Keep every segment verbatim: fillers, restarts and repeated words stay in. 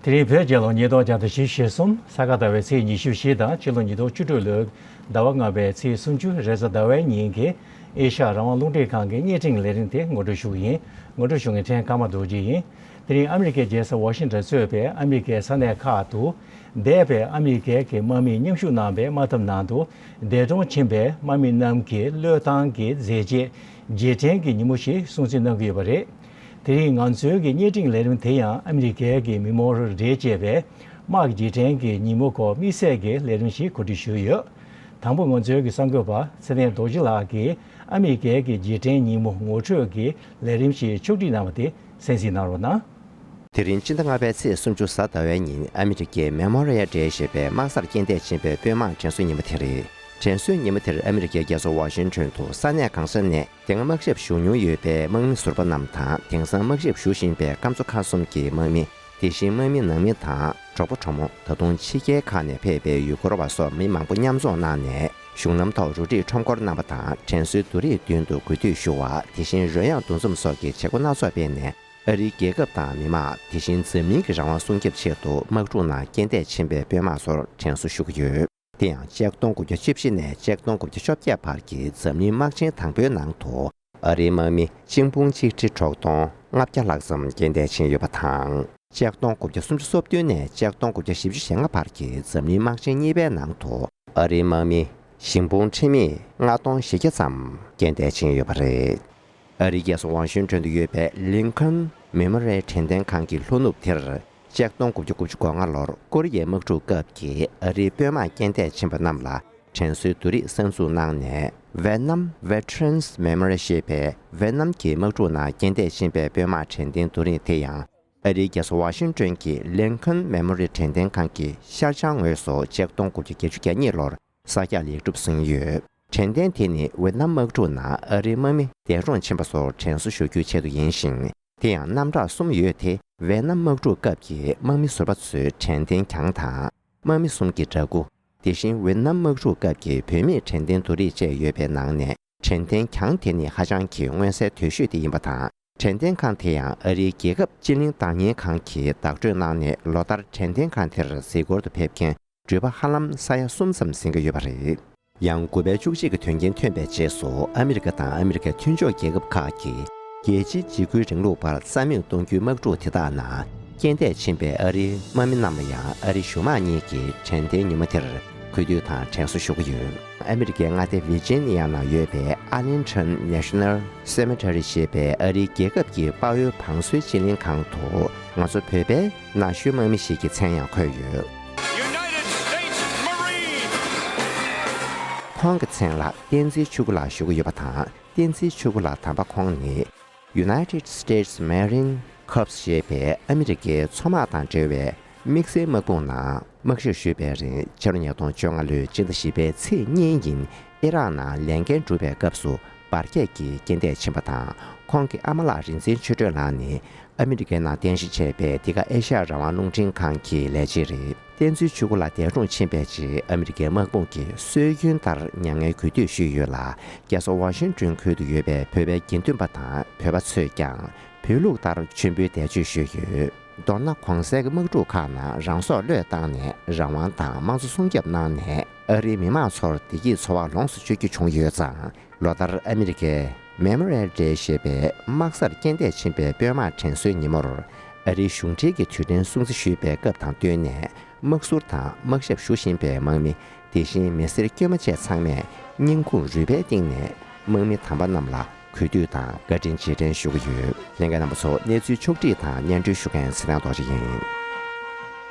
དེ་རིང་བོད་རྒྱལ་ལོ་ཉིས་སྟོང་བརྒྱ་དང་བཞི་བཅུ་ཞེ་གསུམ་ས་ག་ཟླ་བའི་ཚེས་ཉི་ཤུ་བཞི་དང་ཕྱི་ལོ་ཉིས་སྟོང་བཅུ་དྲུག་ལོའི་ཟླ་བ་ལྔ་པའི་ཚེས་སུམ་ཅུ་རེས་གཟའ་ཟླ་བའི་ཉིན་གྱི་ཨེ་ཤ་ཡ་རང་དབང་རླུང་འཕྲིན་ཁང་གི་བརྙན་འཕྲིན་ལས་རིམ་དེ་ངོ་སྤྲོད་ཞུ་གི་ཡིན། ངོ་སྤྲོད་ཞུ་མཁན་ཕྲན་ཀརྨ་རྡོ་རྗེ་ཡིན། དེ་རིང་ཨ་མི་རི་ཀའི་རྒྱལ་ས་ཝ་ཤིང་ཊོན་གཙོས་པའི་ཨ་མི་རི་ཀའི་ས་གནས་ཁག་ཏུ་འདས་པའི་ཨ་མི་རི་ཀའི་གི་དམག་མིས་མཉམ་ཞུགས་གནང་པའི་དམག་འཐབ་ནང་དུ་འདས་གྲོངས་ཕྱིན་པའི་དམག་མི་རྣམས་ཀྱི་བློས་བཏང་གི་མཛད་རྗེས་རྗེས་དྲན་གྱི་ཉིན་མོ་ཞེས་སྲུང་བརྩི་གནང་གི་ཡོད་པ་རེད། དེ་རིང་ང་ཚོའི་གི་བརྙན་འཕྲིན་ལས་རིམ་དེ་ཡང་ཨ་མི་རི་ཀའི་གི་མི་མོ་རེ་ཅེས་པའི་དམག་རྗེས་དྲན་གྱི་ཉིན་མོ་སྐོར་དམིགས་བསལ་གྱི་ལས་རིམ་ཞིག་གོ་སྒྲིག་ཞུས་ཡོད། དང་པོ་ང་ཚོའི་གི་གསར་འགོད་པ་ཚེ་བརྟན་རྡོ་རྗེ་ལགས་ཀྱིས་ཨ་མི་རི་ཀའི་གི་རྗེས་དྲན་ཉིན་མོ་ངོ་སྤྲོད་ཀྱི་ལས་རིམ་ཞིག་ཕྱོགས་སྒྲིག་གནང་བ་དེ་གསན་གཟིགས་གནང་རོགས་གནང་། དེ་རིང་སྤྱི་ཟླ་ལྔ་པའི་ཚེས་སུམ་ཅུ་གཟའ་ཟླ་བའི་ཉིན་ཨ་མི་རི་ཀའི་མེ་མོ་རི་ཡལ་ཌེ་ཞེས་པའི་དམག་སར་རྐྱེན་འདས་ཕྱིན་པའི་དཔོན་དམག་དྲན་གསོའི་ཉིན་མོ་དེ་རེད། དྲན་གསོའི་ཉིན་མོ་དེར་ཨ་མི་རི་ཀའི་རྒྱལ་ས་ཝ་ཤིང་ཊོན་དུ་ས་གནས་གང་ས་ནས་དེ་སྔ་དམག་ཞབས་ཞུགས་མྱོང་ཡོད་པའི་དམག་མི་ཟུར་པ་རྣམས་དང་། དེང་སང་དམག་ཞབས་ཞུགས་བཞིན་པའི་སྐམ་མཚོ་ཁག་གསུམ་གྱི་དམག་མི། དེ་བཞིན་དམག་མི་ནང་མི་དང་གྲོགས་པོ་གྲོགས་མོ། ད་དུང་ཕྱི་རྒྱལ་ཁག་ནས་ཕེབས་པའི་ཡུལ་སྐོར་བ་སོགས་མི་མང་པོ་མཉམ་འཛོམས་གནང་ནས། གཞུང་ལམ་ཐོག་རུ་སྒྲིག་ཁྲོམ་སྐོར་གནང་བ་དང་། དྲན་གསོའི་བསྡུ་རིས་མདུན་དུ་གུས་འདུད་ཞུ་བ། དེ་བཞིན་རོལ་དབྱངས་འདུ་འཛོམས་སོགས་ཀྱི་བྱེད་སྒོ་སྣ་ཚོགས་སྤེལ་ནས། ཨ་རིའི་རྒྱལ་ཁབ་དང་མི་དམངས། དེ་བཞིན་འཛམ་གླིང་གི་རང་དབང་སྲུང་སྐྱོབ་ཆེད་དུ་དམག་འཁྲུག་ནང་རྐྱེན་འདས་ཕྱིན་པའི་དཔོན་དམག་ཚོར་དྲན་གསོ་ཞུ་གི་ཡོད། དེ་ཡང་ཆིག་སྟོང་དགུ་བརྒྱ་བཅུ་བཞི་ནས་ཆིག་སྟོང་དགུ་བརྒྱ་བཅོ་བརྒྱད་བར་གྱི་འཛམ་གླིང་དམག་ཆེན་དང་པོའི་ནང་དུ། ཨ་རིའི་དམག་མི་ཆིག་འབུམ་ཆིག་ཁྲི་དྲུག་སྟོང་ལྔ་བརྒྱ་ལྷག་ཙམ་རྐྱེན་འདས་ཕྱིན་ཡོད་པ་དང་། ཆིག་སྟོང་དགུ་བརྒྱ་སུམ་ཅུ་སོ་བདུན་ནས་ཆིག་སྟོང་དགུ་བརྒྱ་བཞི་བཅུ་ཞེ་ལྔ་བར་གྱི་འཛམ་གླིང་དམག་ཆེན་གཉིས་པའི་ནང་དུ། ཨ་རིའི་དམག་མི་བཞི་འབུམ་ཁྲི་མེད་ལྔ་སྟོང་བཞི་བརྒྱ་ཙམ་རྐྱེན་འདས་ཕྱིན་ཡོད་པ་རེད། ཨ་རིའི་རྒྱལ་ས་ཝ་ཤིང་ཊོན་དུ་ཡོད་པའི་ལིན་ཁོན་མེ་མོ་རི་ཡལ་དྲན་རྟེན་ཁང་གི་ལྷོ་ནུབ་དེར། ཆིག་སྟོང་དགུ་བརྒྱ་དགུ་བཅུ་གོ་ལྔ་ལོར་ཀོ་རི་ཡའི་དམག་འཁྲུག་སྐབས་ཀྱི་ཨ་རིའི་དཔོན་དམག་རྐྱེན་འདས་ཕྱིན་པ་རྣམས་ལ་དྲན་གསོའི་བསྡུ་རིས་གསར་འཛུགས་གནང་ནས། Vietnam Veterans Memorial ཞེས་པའི་ཝེ་ནམ་གྱི་དམག་འཁྲུག་ནང་རྐྱེན་འདས་ཕྱིན་པའི་དཔོན་དམག་དྲན་རྟེན་བསྡུ་རིས་དེ་ཡང་། ཨ་རིའི་རྒྱལ་ས་ཝ་ཤིང་ཊོན་གྱི་ལིན་ཁོན་མེ་མོ་རི་ཡལ་དྲན་རྟེན་ཁང་གི་ཤར་བྱང་ངོས་སུ་ཆིག་སྟོང་དགུ་བརྒྱ་བརྒྱད་ཅུ་གྱ་གཉིས་ལོར་གསར་རྒྱག་ལེགས་གྲུབ་ཟིན་ཡོད། དྲན་རྟེན་དེ་ནི་ཝེ་ནམ་དམག་འཁྲུག་ནང་ཨ་རིའི་དམག་མི་འདས་གྲོངས་ཕྱིན་པ་ཚོར་དྲན་གསོ་ཞུ་རྒྱུའི་ཆེད་དུ་ཡིན་ཞིང་། དེ་ཡང་རྣམ་གྲངས་གསུམ་ཡོད་དེ། ཝེ་ནམ་དམག་འཁྲུག་སྐབས་ཀྱི་དམག་མི་ཟུར་པ་ཚོའི་དྲན་རྟེན་གྱང་དང་། དམག་མི་གསུམ་གྱི་འདྲ་སྐུ། དེ་བཞིན་ཝེ་ནམ་དམག་འཁྲུག་སྐབས་ཀྱི་བུད་མེད་དྲན་རྟེན་བསྡུ་རིས་བཅས་ཡོད་པའི་ནང་ནས། དྲན་རྟེན་གྱང་དེ་ནི་ཧ་ཅང་གི་མངོན་གསལ་དོད་ཤོས་དེ་ཡིན་པ་དང་། དྲན་རྟེན་ཁང་དེ་ཡང་ཨ་རིའི་རྒྱལ་ཁབ་སྤྱི་གླིང་བདག་གཉེར་ཁང་གིས་བདག་སྤྲོད་གནང་ནས། ལོ་ལྟར་དྲན་རྟེན་ཁང་དེར་གཟིགས་སྐོར་དུ་ཕེབས་མཁན་འགྲུལ་པ་ཧ་ལམ་ས་ཡ་གསུམ་ཙམ་ཟིན་གྱི་ཡོད་པ་རེད། ཡང་དགུ་པའི་བཅུ་གཅིག་གི་དོན་རྐྱེན་ཐོན་པའི་རྗེས་སུ། ཨ་མི་རི་ཀ་དང་ཨ་མི་རི་ཀའི་མཐུན་ཕྱོགས་རྒྱལ་ཁབ་ཁག་གིས་རྒྱལ་སྤྱིའི་འཇིགས་སྐུལ་རིང་ལུགས་བར་རྩ་མེད་གཏོང་རྒྱུའི་དམག་འཁྲུག་དེ་དག་ནང་རྐྱེན་འདས་ཕྱིན་པའི་ཨ་རིའི་དམག་མི་རྣམས་ལ་ཡང་། ཨ་རིའི་གཞུང་མང་གཉིས་ཀྱིས་དྲན་རྟེན་ཉིན་མོ་དེར་གུས་འདུད་དང་དྲན་གསོ་ཞུ་གི་ཡོད། ཨ་མི་རི་ཀའི་མངའ་སྡེ་ཝི་ཇི་ནི་ཡ་ནང་ཡོད་པའི་Arlington National Cemetery ཞེས་པའི་ཨ་རིའི་རྒྱལ་ཁབ་ཀྱི་དཔའ་བོའི་བང་སོའི་སྤྱི་གླིང་ཁང་དུ། ང་ཚོ་བོད་པའི་ན་གཞོན་དམག་མི་ཞིག་གི་མཚན་ཡང་འཁོད་ཡོད། United States Marine། ཁོང་གི་མཚན་ལ་བསྟན་འཛིན་ཆོས་སྐུ་ལགས་ཞུ་གི་ཡོད་པ་དང་། བསྟན་འཛིན་ཆོས་སྐུ་ལགས་དམ་པ་ཁོང་ནི་United States Marine Corps ཞེས་པའི་ཨ་མི་རི་ཀའི་མཚོ་དམག་དང་འབྲེལ་བའི་དམིགས་བསལ་དམག་དཔུང་ནང་དམག་ཞབས་ཞུས་པའི་རིང་། ཕྱི་ལོ་ཉིས་སྟོང་བཅོ་ལྔ་ལོའི་སྤྱི་ཟླ་བཞི་པའི་ཚེས་གཉིས་ཉིན་ཨི་རག་ནང་ལས་འགན་སྒྲུབ་པའི་སྐབས་སུ་འབར་གས་ཀྱིས་རྐྱེན་འདས་ཕྱིན་པ་དང་། ཁོང་གི་ཨ་མ་ལགས་རིག་འཛིན་ཆོས་སྒྲོན་ལགས་ནི་ཨ་མི་རི་ཀའི་ནང་རྟེན་གཞི་བྱས་པའི་འདི་ག་ཨེ་ཤ་ཡ་རང་དབང་རླུང་འཕྲིན་ཁང་གི་ལས་བྱེད་རེད། བསྟན་འཛིན་ཆོས་སྐུ་ལགས་འདས་གྲོངས་ཕྱིན་པའི་རྗེས། ཨ་མི་རི་ཀའི་དམག་དཔུང་གིས་སྲོལ་རྒྱུན་ལྟར་མྱ་ངན་གུས་འདུད་ཞུས་ཡོད་ལ། རྒྱལ་ས་ཝ་ཤིང་ཏོན་ཁུལ་དུ་ཡོད་པའི་བོད་པའི་དགེ་འདུན་པ་དང་བོད་པ་ཚོས་ཀྱང་བོད་ལུགས་ལྟར་མཆོད་འབུལ་འདས་མཆོད་ཞུས་ཡོད། མདོར་ན། གོང་གསལ་གྱི་དམག་འཁྲུག་ཁག་ནང་རང་སྲོག་བློས་བཏང་ནས་རང་དབང་དང་དམངས་གཙོ་སྲུང་སྐྱོབ་གནང་ནས། ཨ་རིའི་མི་དམངས་ཚོར་བདེ་སྐྱིད་འཚོ་བ་ལོངས་སུ་སྤྱོད་རྒྱུ་བྱུང་ཡོད་ཙང་། ལོ་ལྟར་ཨ་མི་རི་ཀའི་Memorial Day ཞེས་པའི་དམག་སར་རྐྱེན་འདས་ཕྱིན་པའི་དཔོན་དམག་དྲན་གསོའི་ཉིན་མོར། ཨ་རིའི་གཞུང་འབྲེལ་གྱི་དུས་དྲན་སྲུང་བརྩི་ཞུས་པའི་སྐབས་དང་བསྟུན་ནས། དམག་ཟུར་དང་དམག་ཞབས་ཞུ་བཞིན་པའི་དམག་མི། དེ་བཞིན་མི་སེར་དཀྱུས་མ་བཅས་ཚང་མས་སྙིང་ཁུང་རུས་པའི་གཏིང་ནས་དམག་མི་དམ་པ་རྣམས་ལ་གུས་འདུད་དང་བཀའ་དྲིན་རྗེས་དྲན་ཞུ་གི་ཡོད། ལྷན་རྒྱས་རྣམ་པ་ཚོ། གནས་ཚུལ་ཕྱོགས་བསྒྲིགས་དང་སྙན་སྒྲོན་ཞུ་མཁན་ཚེ་བརྟན་རྡོ་རྗེ་ཡིན།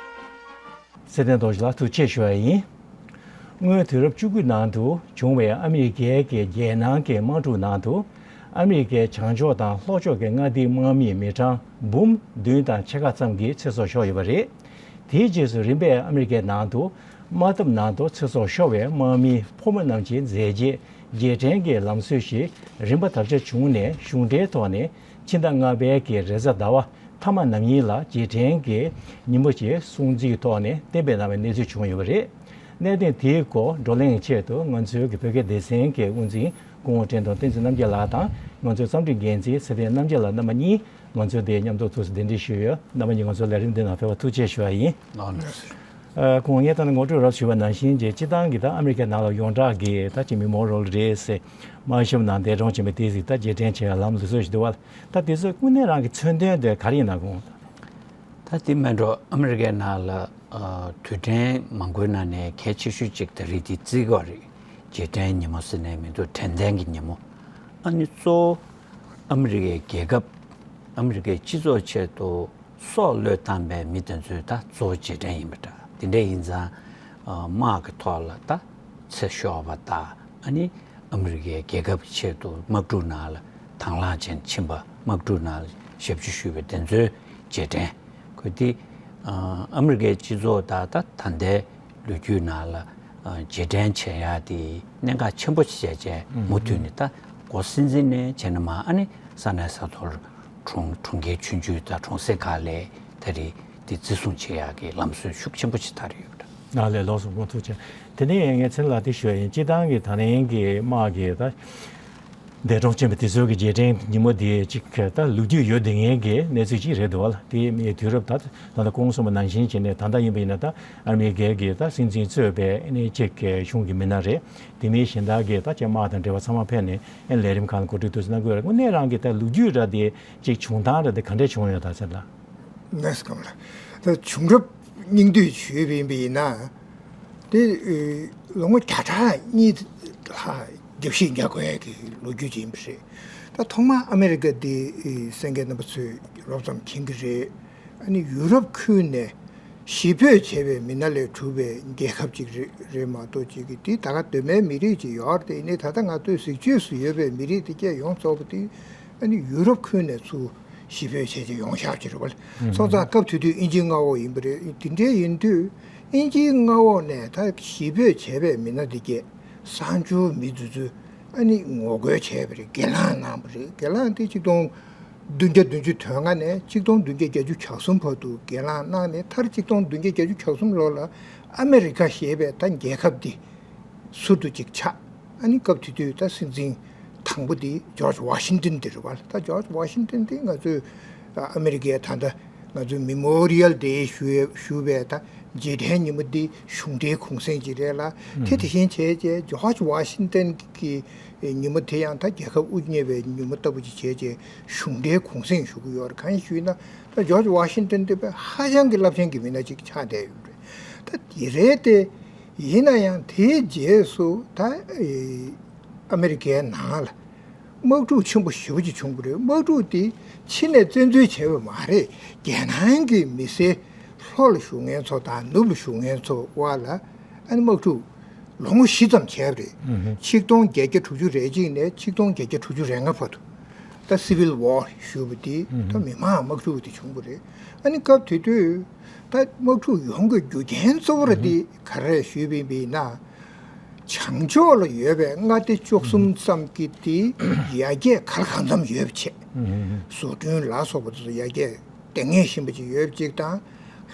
ཚེ་བརྟན་རྡོ་རྗེ་ལགས་ཐུགས་རྗེ་ཆེ་ཞུ་བ་ཡིན། སྔོན་དུས་རབས་བཅུ་དགུ་ནང་དུ་བྱུང་བའི་ཨ་མི་རི་ཀའི་གི་རྒྱལ་ནང་གི་དམག་འཁྲུག་ནང་དུ། ཨ་མི་རི་ཀའི་བྱང་ཕྱོགས་དང་ལྷོ་ཕྱོགས་ཀྱི་མངའ་སྡེའི་དམག་མི་མི་གྲངས་འབུམ་བདུན་དང་ཕྱེད་ཀ་ཙམ་གྱི་ཚེ་སྲོག་ཤོར་ཡོད་པ་རེད། དེའི་རྗེས་སུ་རིམ་པས་ཨ་མི་རི་ཀའི་ནང་དུ་དམག་འཐབ་ནང་དུ་ཚེ་སྲོག་ཤོར་བའི་དམག་མིའི་ཕོ་མོ་རྣམས་ཀྱི་མཛད་རྗེས་རྗེས་དྲན་གྱི་ལམ་སྲོལ་ཞིག་རིམ་པ་དག་ཆ་བྱུང་ནས། གཞུང་འབྲེལ་ཐོག་ནས་ཕྱི་ཟླ་ལྔ་པའི་གི་རེས་གཟའ་ཟླ་བ་མཐའ་མ་ནམ་ཡིན་ལ་རྗེས་དྲན་གྱི་ཉིན་མོ་ཞིག་སྲུང་བརྩིའི་ཐོག་ནས་གཏན་འབེབས་གནང་བའི་གནས་ཚུལ་བྱུང་ཡོད་པ་རེད། གནད་དོན་དེའི་སྐོར་བགྲོ་གླེང་གི་ཆེད་དུ་ང་ཚོའི་གི་བོད་སྐད་སྡེ་ཚན་གྱི་དབུ་འཛིན་སྐུ་ངོ་བཀྲས་མཐོང་བསྟན་འཛིན་རྣམ་རྒྱལ་ལགས་དང་ང་ཚོའི་རྩོམ་སྒྲིག་འགན་འཛིན་ཚེ་བརྟན་རྣམ་རྒྱལ་ལགས་རྣམ་པ་གཉིས་ང་ཚོའི་དེའི་མཉམ་དུ་ཐུགས་སུ་གདན་འདྲེན་ཞུས་ཡོད། རྣམ་པ་གཉིས་ང་ཚོའི་ལས་རིམ་འདི་ནང་ཕེབས་པར་ཐུགས་རྗེ་ཆེ་ཞུ་བ་ཡིན། ལགས་ལགས། ཨ། ཁོང་ངས་ད་ནི་ངོ་སྤྲོད་རོབ་ཞུས་པ་ནང་བཞིན་གྱི་སྤྱི་བཏང་གི་ད་ཨ་མི་རི་ཀའི་ནང་ལ་ཡོངས་གྲགས་ཀྱི་ད་ཅིག་མི་མོ་རོལ་རེད་ཟེར། མ་གཞི་ནང་འདས་གྲོངས་ཕྱིན་པ་དེ་ཟིག་ད་རྗེས་དྲན་བྱེད་ཡ་ལམ་ལུགས་སྲོལ་ཞིག་འདུག་བ། ད་དེ་ཚོ་དངོས་གནས་རང་གི་མཚོན་དོན་དེ་ག་རེ་ཡིན་ན་དགོངས། ད་དེ་མེད་འགྲོ། ཨ་མི་རི་ཀའི་ནང་ལ་ཨ་དུས་དྲན་མང་པོའི་ནང་ནས་གལ་ཆེ་ཤོས་གཅིག་ད་རེད། དེ་བརྩི་དགོས་རེད། རྗེས་དྲན་ཉིན་མོ་ཟེར་ནས་མི་འདུག་དྲན་རྟེན་གྱི་ཉིན་མོ། ཨ་ནི་གཙོ་བོ་ཨ་མི་རི་ཀའི་རྒྱལ་ཁབ། ཨ་མི་རི་ཀའི་སྤྱི་ཚོགས་ཆེད་དུ་སྲོག་བློས་བཏང་པའི་མི་དེ་ཚོའི་ད་གཙོ་བོ་རྗེས་དྲན་ཡིན་པ་འདྲ། དེ་འདྲ་ཡིན་ཙང་ཨ་དམག་གི་ཐོག་ལ་ད་ཚེ་ཤོར་བ་དང་། ཨ་ནི་ཨ་མི་རི་ཀའི་རྒྱལ་ཁབ་ཀྱི་ཆེད་དུ་དམག་འཁྲུག་ནང་ལ་དང་བླངས་བྱས་ཕྱིན་པ། དམག་འཁྲུག་ནང་ལ་ཞབས་ཕྱི་ཞུས་པའི་དེ་ཚོའི་རྗེས་དྲན། ཁོ་དེ་ཨ་ཨ་མི་རི་ཀའི་སྤྱི་ཚོགས་དང་ད་ད་ལྟའི་ལོ་རྒྱུས་ནང་ལ་ཨ་རྗེས་དྲན་བྱེད་ཡ་དེ་གནད་འགག་ཆེན་པོ་ཞིག་བྱས་རྗེས་མུ་མཐུད་ནས་ད་འགོ་སྲིད་འཛིན་ནས་བྱས་ན་མ། ཨ་ནི་ས་གནས་ས་ཐོག་གྲོང་གྲོང་ཁྱེར་ཆུང་ཆུང་དང་གྲོང་གསེབ་ཁག་ལ་ད་རེས་དེ་བརྩི་སྲུང་བྱེད་ཡག་གི་ལམ་སྲོལ་ཤུགས་ཆེན་པོ་ཅིག་དར་ཡོད་པ་འདྲ། ནག་ལས་ལོགས་སུ་དགོངས་ཐུགས་ཆེ། དེ་ནས་ངས་མཚན་ལ་དེ་ཞུ་ཡ་ཡིན། སྤྱི་བཏང་གི་ད་ལན་གྱི་དམག་གི་ད་འདས་གྲོངས་ཕྱིན་པ་དེ་ཚོའི་གི་རྗེས་དྲན་ཉིན་མོ་དེ་ཅིག་ད་ལོ་རྒྱུས་ཡོད་བསྡད་མཁན་གྱི་གནས་ཚུལ་ཅིག་རེད་འདུག་བ། དེ་མིའི་དུས་རབས་ད་ད་ལྟ་གོང་གསུངས་པ་ནང་བཞིན་བྱས་ནས་ད་ལྟ་ཡིན་པ་ཡིན་ན་ད་ཨ་མི་རི་ཀའི་གི་ད་སྲིད་འཛིན་གཙོས་པའི་ཨ་ནི་ཅིག་གི་གཞུང་གི་མི་སྣ་རེད། དེ་མིན་གཞན་དག་གི་ད་ཅིག་དམག་དང་འབྲེལ་བ་ཚང་མ་ཕེབས་ནས་ཨ་ནི་ལས་རིམ་ཁག་ལ་གོ་སྒྲིག་ཏོག་ཙམ་གནང་གི་ཡོད་རེད། དངོས་གནས་རང་གི་ད་ལོ་རྒྱུས་ར་དེ་ཅིག་བྱུང་སྟངས་ར་དེ་ག་འདྲས་བྱུང་ཡོད་ད་ཟེར་ལ། ནས་གང་ལ། ད་བྱུང་རབས་སྙིང་བསྡུས་ཞུས་པ་ཡིན་པ་ཡིན་ན། དེ་ཨེ་ལོ་ངོ་བརྒྱ་ཕྲག་གཉིས་ལྷག་རྒྱབ་བཤིག་རྒྱག་དགོས་ཡ་གི་ལོ་རྒྱུས་ཅིག་ཡིན་པ་རེད། ད་ཐོག་མར་ཨ་མི་རི་ཀ་འདི་ཨེ་གསན་མཁན་རྣམ་པ་ཚོས་རོབ་ཙམ་མཁྱེན་གྱི་རེད། ཨ་ནི་ཡུ་རོབ་ཁུལ་ནས་གཞིས་སྤོས་བྱས་པའི་མི་སྣ་ལས་གྲུབ་པའི་རྒྱལ་ཁབ་ཅིག་རེད་རེད་མ་གཏོགས་ཅིག་གི་དེ་ད་ག་གདོད་མའི་མི་རིགས་ཅིག་ཡོད་རེད། དེ་ནི་ད་ལྟ་ང་ཚོའི་གཟིགས་ཕྱོགས་སུ་ཡོད་པའི་མི་རིགས་དེ་སྐད་ཡོངས་རྫོགས་པ་དེ་ཨ་ནི་ཡུ་རོབ་ཁུལ་ནས་ཚུར་གཞིས་སྤོས་བྱས་བྱས་ཡོང་ཤག་ཅིག་རེད་བ། ལ་སོང་ཙང་སྐབས་དེ་དུས་དབྱིན་ཇིའི་མངའ་འོག་ཡིན་པ་རེད། དེ་འདྲའི་ཡིན་དུས་དབྱིན་ཇིའི་མངའ་འོག་ནས་ད་གཞིས་སྤོས་བྱས་པའི་མི་སྣ་དེ་གས་གསར་འབྱོར་མི་དེ་ཚོས་ཨ་ནི་ངོ་རྒོལ་བྱས་པ་རེད། སྒེར་ལངས་གནང་བ་རེད། སྒེར་ལངས་དེ་ཆིག་སྟོང་བདུན་བརྒྱ་བདུན་ཅུ་དོན་ལྔ་ནས་ཆིག་སྟོང་བདུན་བརྒྱ་བརྒྱད་ཅུ་གྱ་གསུམ་བར་དུ་སྒེར་ལངས་གནང་ནས། མཐར་ཆིག་སྟོང་བདུན་བརྒྱ་བརྒྱད་ཅུ་གྱ་གསུམ་ལོ་ལ་ཨ་མེ་རི་ཁ་ཞེས་པའི་ད་རྒྱལ་ཁབ་འདི་ཟུར་དུ་ཅིག་ཆགས། ཨ་ནི་སྐབས་དེ་དུས་ད་སྲིད་འཛིན་དང་པོ་འདི་ཇོརྗ་ཝ་ཤིང་ཏན་འདི་རེད་བ། ད་ཇོརྗ་ཝ་ཤིང་ཏན་འདི་ང་ཚོས་ཨ་མེ་རི་ཀའི་ད་ལྟ་ང་ཚོས་མེ་མོ་རི་ཡལ་ཌེ་ཞུ་ཞུ་བའི་ད་རྗེས་དྲན་ཉིན་མོ་འདི་གཞུང་འབྲེལ་གུང་སེང་ཅིག་རེད་ལ། དེ་དེ་བཞིན་བྱས་རྗེས་ཇོརྗ་ཝ་ཤིང་ཏན་གྱི་ཉིན་མོ་དེ་ཡང་ད་རྒྱལ་ཁབ་དབུ་བརྙེས་པའི་ཉིན་མོ་ལྟ་བུ་ཅིག་བྱས་རྗེས་གཞུང་འབྲེལ་གུང་སེང་ཞུ་གི་ཡོད་རེད། གང་ཡིན་ཞུས་ན་ད་ཇོརྗ་ཝ་ཤིང་ཏན་དེ་དཔེ་ཧ་ཅང་གི་རླབས་ཆེན་གྱི་མི་སྣ་ཅིག་ཆགས་བསྡད་ཡོད་རེད། ད་དེ་རེད་དེ། ཡིན་ན་ཡང་དེའི་རྗེས་སུ་ད་ཨེ་ཨ་མེ་རི་ཀའི་ནང་ལ་དམག་འཁྲུག་ཆེན་པོ་ཞེ་པོ་ཅིག་བྱུང་གི་རེད། དམག་འཁྲུག་དེ་ཕྱི་ནས་བཙན་འཛུལ་བྱས་པ་མ་རེད། རྒྱལ་ནང་གི་མི་སེར་ལྷོ་ལ་བཞུགས་མཁན་ཚོ་དང་ནུབ་ལ་བཞུགས་མཁན་ཚོ་བར་ལ་ཨ་ནི་དམག་འཁྲུག་ལོ་ངོ་བཞི་ཙམ་བྱས་པ་རེད། ཆིག་སྟོང་བརྒྱད་བརྒྱ་དྲུག་ཅུ་རེ་གཅིག་ནས་ཆིག་སྟོང་བརྒྱད་བརྒྱ་དྲུག་ཅུ་རེ་ལྔ་བར་དུ། ད་སི་ཝིལ་ཝར་ཞུ་བ་དེ་ད་མི་མང་དམག་འཁྲུག་དེ་བྱུང་བ་རེད། ཨ་ནི་སྐབས་དེ་དུས་ད་དམག་འཁྲུག་ཡོང་དགོས་རྒྱུ་རྐྱེན་གཙོ་བོ་ར་དེ་ག་རེ་རེད་ཞུས་པ་ཡིན་པ་ཡིན་ན། བྱང་ཕྱོགས་ལ་ཡོད་པའི་མངའ་སྡེ་བཅུ་གསུམ་ཙམ་གྱི་དེ་ཡར་རྒྱས་ག་ལ་གང་འཚམ་ཡོད་པ་བྱས། བཟོ་སྐྲུན་ལ་སོགས་པ་དེ་ཚོ་ཡར་རྒྱས་དེ་ངས་ཤེས་པ་ཅིག་ཡོད་པ་ཅིག་དང་།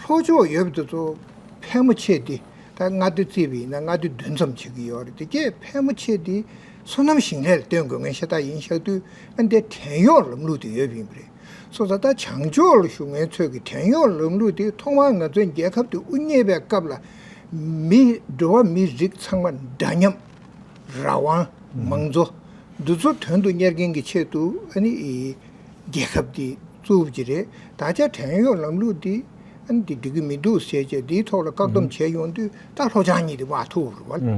ལྷོ་ཕྱོགས་ཡོད་པ་དེ་ཚོ་ཕལ་མོ་ཆེ་དེ། ད་མངའ་སྡེ་བརྩིས་པ་ཡིན་ན་མངའ་སྡེ་བདུན་ཙམ་ཆགས་ཀྱི་ཡོད་རེད། དེ་གས་ཕལ་མོ་ཆེ་དེ་སོ་ནམ་ཞིང་ལས་ལ་བརྟེན་དགོས་མཁན་ཤ་སྟག་ཡིན་ཤག་དུས། ཨ་འདི་བྲན་གཡོག་ལམ་ལུགས་དེ་ཡོད་པ་ཡིན་པ་རེད། སོང་ཙང་ད་བྱང་ཕྱོགས་ལ་བཞུགས་མཁན་ཚོས་ཀྱི་བྲན་གཡོག་ལམ་ལུགས་དེ་ཐོག་མར་ང་ཚོའི་རྒྱལ་ཁབ་དེ་དབུ་བརྙེས་པའི་སྐབས་ལ་མི་འགྲོ་བ་མི་རིགས་ཚང་མ་འདྲ་མཉམ། རང་དབང་། མང་གཙོ། འདི་ཚོ་དོན་དུ་གཉེར་མཁན་གྱི་ཆེད་དུ་ཨ་ནི་རྒྱལ་ཁབ་དེ་བཙུགས་པ་ཅིག་རེད། ད་ཆ་བྲན་གཡོག་ལམ་ལུགས་འདི་ཨ་ནི་འདི་འགྲིག་གི་མི་འདུག་ཟེར་བྱས་འདིའི་ཐོག་ལ་བཀག་སྡོམ་བྱས་ཡོང་དུས་ད་ལྷོ་བྱང་གཉིས་དེ་དམག་ཐུག་རེད་བ།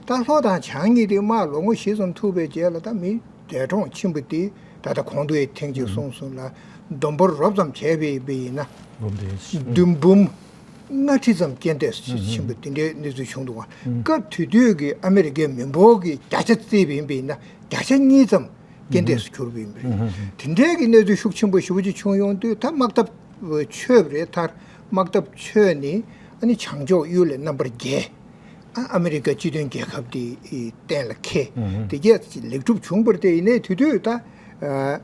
ད་ལྷོ་དང་བྱང་གཉིས་དེ་དམག་ལོ་ངོ་བཞི་ཙམ་ཐུག་པའི་རྗེས་ལ་ད་མི་འདས་གྲོངས་ཕྱིན་པ་དེ་ད་ལྟ་གོང་དུ་ཐེངས་གཅིག་གསུངས་སོང་ལ། བསྡོམས་འབོར་རོབ་ཙམ་བྱས་པ་ཡིན་ན་བདུན་འབུམ་ལྔ་ཁྲི་ཙམ་རྐྱེན་འདས་སུ་ཕྱིན་པ་དེ་འདྲའི་གནས་ཚུལ་བྱུང་འདུག་བ། སྐབས་དེ་དུས་ཀྱི་ཨ་མེ་རི་ཀའི་མི་འབོར་གྱི་བརྒྱ་ཆ་བརྩིས་པ་ཡིན་པ་ཡིན་ན་བརྒྱ་ཆ་གཉིས་ཙམ་རྐྱེན་འདས་སུ་གྱུར་པ་ཡིན་པ་རེད། དེ་འདྲའི་གི་གནས་ཚུལ་ཤུགས་ཆེན་པོ་ཞེ་པོ་ཅིག་བྱུང་ཡོང་དུས་ད་དམག་འཐབ་ཆོད་པ་རེད། མཐར་དམག་འཐབ་ཆོད་ནས་ཨ་ནི་བྱང་ཕྱོགས་གཡུལ་ལས་རྣམ་པར་རྒྱལ། ཨ་ཨ་མེ་རི་ཀ་སྤྱི་མཐུན་རྒྱལ་ཁབ་དེ་གཏན་ལ་འཁེལ། དེ་གས་ལེགས་གྲུབ་བྱུང་བ་རེད། དེ་ཡིན་ནའི་དེ་དུས་ད་ཨ་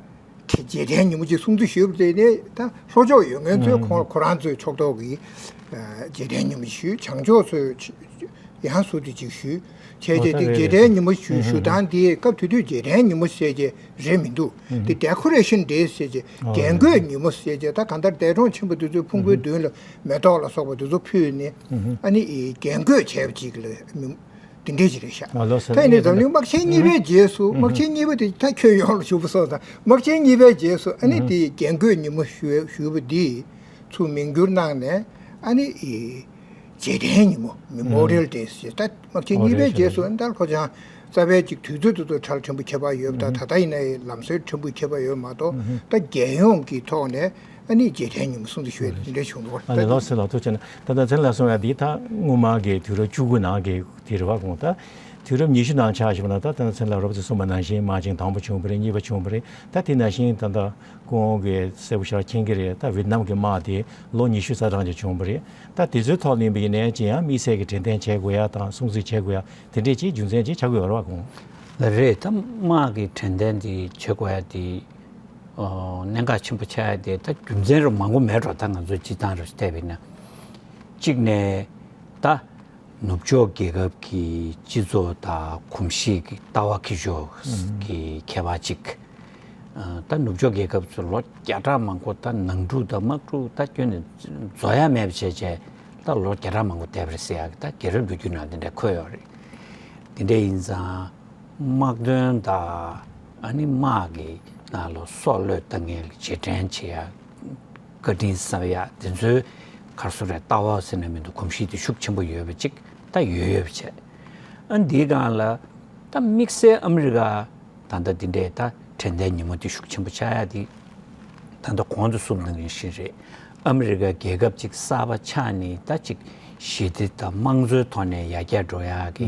དེ་རྗེས་དྲན་ཉིན་མོ་ཅིག་སྲུང་བརྩི་ཞུས་པ་དེ་ནས་ད་ལྷོ་ཕྱོགས་ཡོད་མཁན་ཚོས་ཁོང་ཁོ་རང་ཚོའི་ཕྱོགས་གཏོགས་ཀྱི་ཨ་རྗེས་དྲན་ཉིན་མོ་ཞུས། བྱང་ཕྱོགས་ཚོས་ ཡང་སུ་དེ་ཅིག་ཞུས། བྱས་རྗེས་དེ་རྗེས་དྲན་ཉིན་མོ་ཞུ་ཞུ་སྟངས་དེ་སྐབས་དེ་དུས་རྗེས་དྲན་ཉིན་མོ་ཟེར་གྱི་རེད་མི་འདུག་དེ་Decoration Day ཟེར་གྱི་རྒྱན་གོས་ཉིན་མོ་ཟེར་གྱི་ད་གང་ལྟར་འདས་གྲོངས་ཆེན་པོ་དེ་ཚོའི་ཕུང་པོའི་མདུན་ལ་མེ་ཏོག་ལ་སོགས་པ་དེ་ཚོ་ཕུལ་ནས་ཨ་ནི་རྒྱན་གོས་བྱས་པ་ཅིག་ལ་མི་འདི་འདྲས་ཅིག་རེད་ཤག་ད་ཡིན་ནའི་འཛམ་གླིང་དམག་ཆེན་གཉིས་པའི་རྗེས་སུ་དམག་ཆེན་གཉིས་པ་དེ་ད་ཁྱོན་ཡོངས་ལ་ཞུ་བ་སོང་ཙང་དམག་ཆེན་གཉིས་པའི་རྗེས་སུ་ཨ་ནི་དེ་རྒྱན་གོས་ཉིན་མོ་ཞུ་ཞུ་བ་འདི་ཚུར་མིང་བསྒྱུར་གནང་ནས་ཨ་ནི་རྗེས་དྲན་ཉིན་མོ་Memorial Day ཟེར། ད་དམག་ཆེན་གཉིས་པའི་རྗེས་སུ་ཨ་ནི་ད་ལྷོ་བྱང་རྩ་བའི་ཅིག་དུས་ཚོད་དེ་ཚོ་ཁྲལ་ཕྲན་བུ་ཁྱད་པར་ཡོད་པ་དང་ད་ལྟ་ཡིན་ནའི་ལམ་སྲོལ་ཕྲན་བུ་ཁྱད་པར་ཡོད་མ་གཏོགས་ད་རྒྱལ་ཡོངས་ཀྱི་ཐོག་ནས་ཨ་ནི་རྗེས་དྲན་ཉིན་མོ་སྲུང་བརྩི་ཞུ་ཡ་དེ་འདྲ་བྱུང་འདུག་ཨ་ནི་ལགས་སོ་ལགས་ཐུགས་རྗེ་ཆེ་གནང་། ད་ལྟ་ཚེ་ལ་སོང་བ་འདི་ད་སྔོན་མ་གི་དུས་རབས་བཅུ་དགུ་ནང་གི་དེ་རེད་བ། དགོངས་དག་དུས་རབས་ཉི་ཤུ་ནང་ཆགས་བཞག་པ་ན་ད་ལྟ་ཚེ་ལ་རོབ་ཙེ་གསུངས་པ་ནང་བཞིན་དམག་ཆེན་དང་པོ་བྱུང་བ་རེད། གཉིས་པ་བྱུང་བ་རེད། ད་དེ་ནང་བཞིན་ད་ལྟ་ཁོང་གིས་གསལ་པོ་ཞེ་དྲག་མཁྱེན་གྱི་རེད། ད་ཝེ་ཏི་ནམ་གྱི་དམག་དེ་ལོ་ཉི་ཤུ་རྩ་གྲངས་ཅིག་བྱུང་བ་རེད། ད་དེ་ཚོའི་ཐོག་ལ་ཡིན་པ་ཡིན་ནའི་ཅི་ཡང་དམིགས་བསལ་གྱི་དྲན་རྟེན་བྱེད་དགོས་ཡ་དང་སྲུང་བརྩི་བྱེད་དགོས་ཡ་དེ་འདྲས་ཅིག་རྒྱུ་མཚན་ཅིག་ཆགས་ཀྱི་ཡོད་རེད་བ། དགོངས། ལགས་རེད། ད་དམག་གི་དྲན་རྟེན་དེ་བྱེད་དགོས་ཡ་དེ་ཨོ་གནད་འགག་ཆེན་པོ་ཆགས་ཡ་དེ་ད་རྒྱུ་མཚན་རུ་མང་པོ་མེད་འགྲོ། ད་ང་ཚོ་སྤྱི་བཏང་རུ་བལྟས་པ་ཡིན་ན་གཅིག་ནས་ད་ནུབ་ཕྱོགས་རྒྱལ་ཁབ་ཀྱི་སྤྱི་ཚོགས་དང་གོམས་གཤིས་ཀྱི་ལྟ་བ་ཁྱད་ཆོས་ཀྱི་ཁྱད་པར་གཅིག་ཨ་ད་ནུབ་ཕྱོགས་རྒྱལ་ཁབ་ཚོ་ལོ་བརྒྱ་ཕྲག་མང་པོ་ད་ནང་འཁྲུག་དང་དམག་འཁྲུག་ད་ཁྱོན་ནས་རྫོགས་ཡ་མེད་པ་བྱས་བྱས་ད་ལོ་བརྒྱ་ཕྲག་མང་པོ་བསྡད་པ་རེད་ཟེར་ཡག་གི་ད་རྒྱལ་རབས་ལོ་རྒྱུས་ནང་དེ་འདྲ་འཁོད་ཡོད་རེད། དེ་འདྲ་ཡིན་ཙང་དམག་དོན་དང་ཨ་ནི་དམག་གི་ནང་ལ་སྲོག་བློས་བཏང་མཁན་གྱི་རྗེས་དྲན་བྱེད་ཡ་བཀའ་དྲིན་གསབ་ཡ་དེ་ཚོའི་ག་རེ་ཟེར་རེད། ལྟ་བ་ཟེར་ན་མི་འདུག་གོམས་གཤིས་དེ་ཤུགས་ཆེན་པོ་ཡོད་པ་ཅིག་ད་ཡོད་ཡོད་པ་བྱས། ཨ་འདིའི་སྒང་ལ་ད་དམིགས་བསལ་ཨ་མི་རི་ཀ་ད་ལྟ་འདི་འདྲའི་ད་དྲན་རྟེན་ཉིན་མོ་དེ་ཤུགས་ཆེན་པོ་ཆགས་ཡ་དེ་ད་ལྟ་གོང་དུ་གསུངས་དང་བཞིན་རེད། ཨ་མི་རི་ཀ་རྒྱལ་ཁབ་ཅིག་གསར་པ་ཆགས་ནས་ད་ཅིག་ཞི་བདེ་དང་དམངས་གཙོའི་ཐོག་ནས་ཡར་རྒྱས་འགྲོ་ཡ་གི་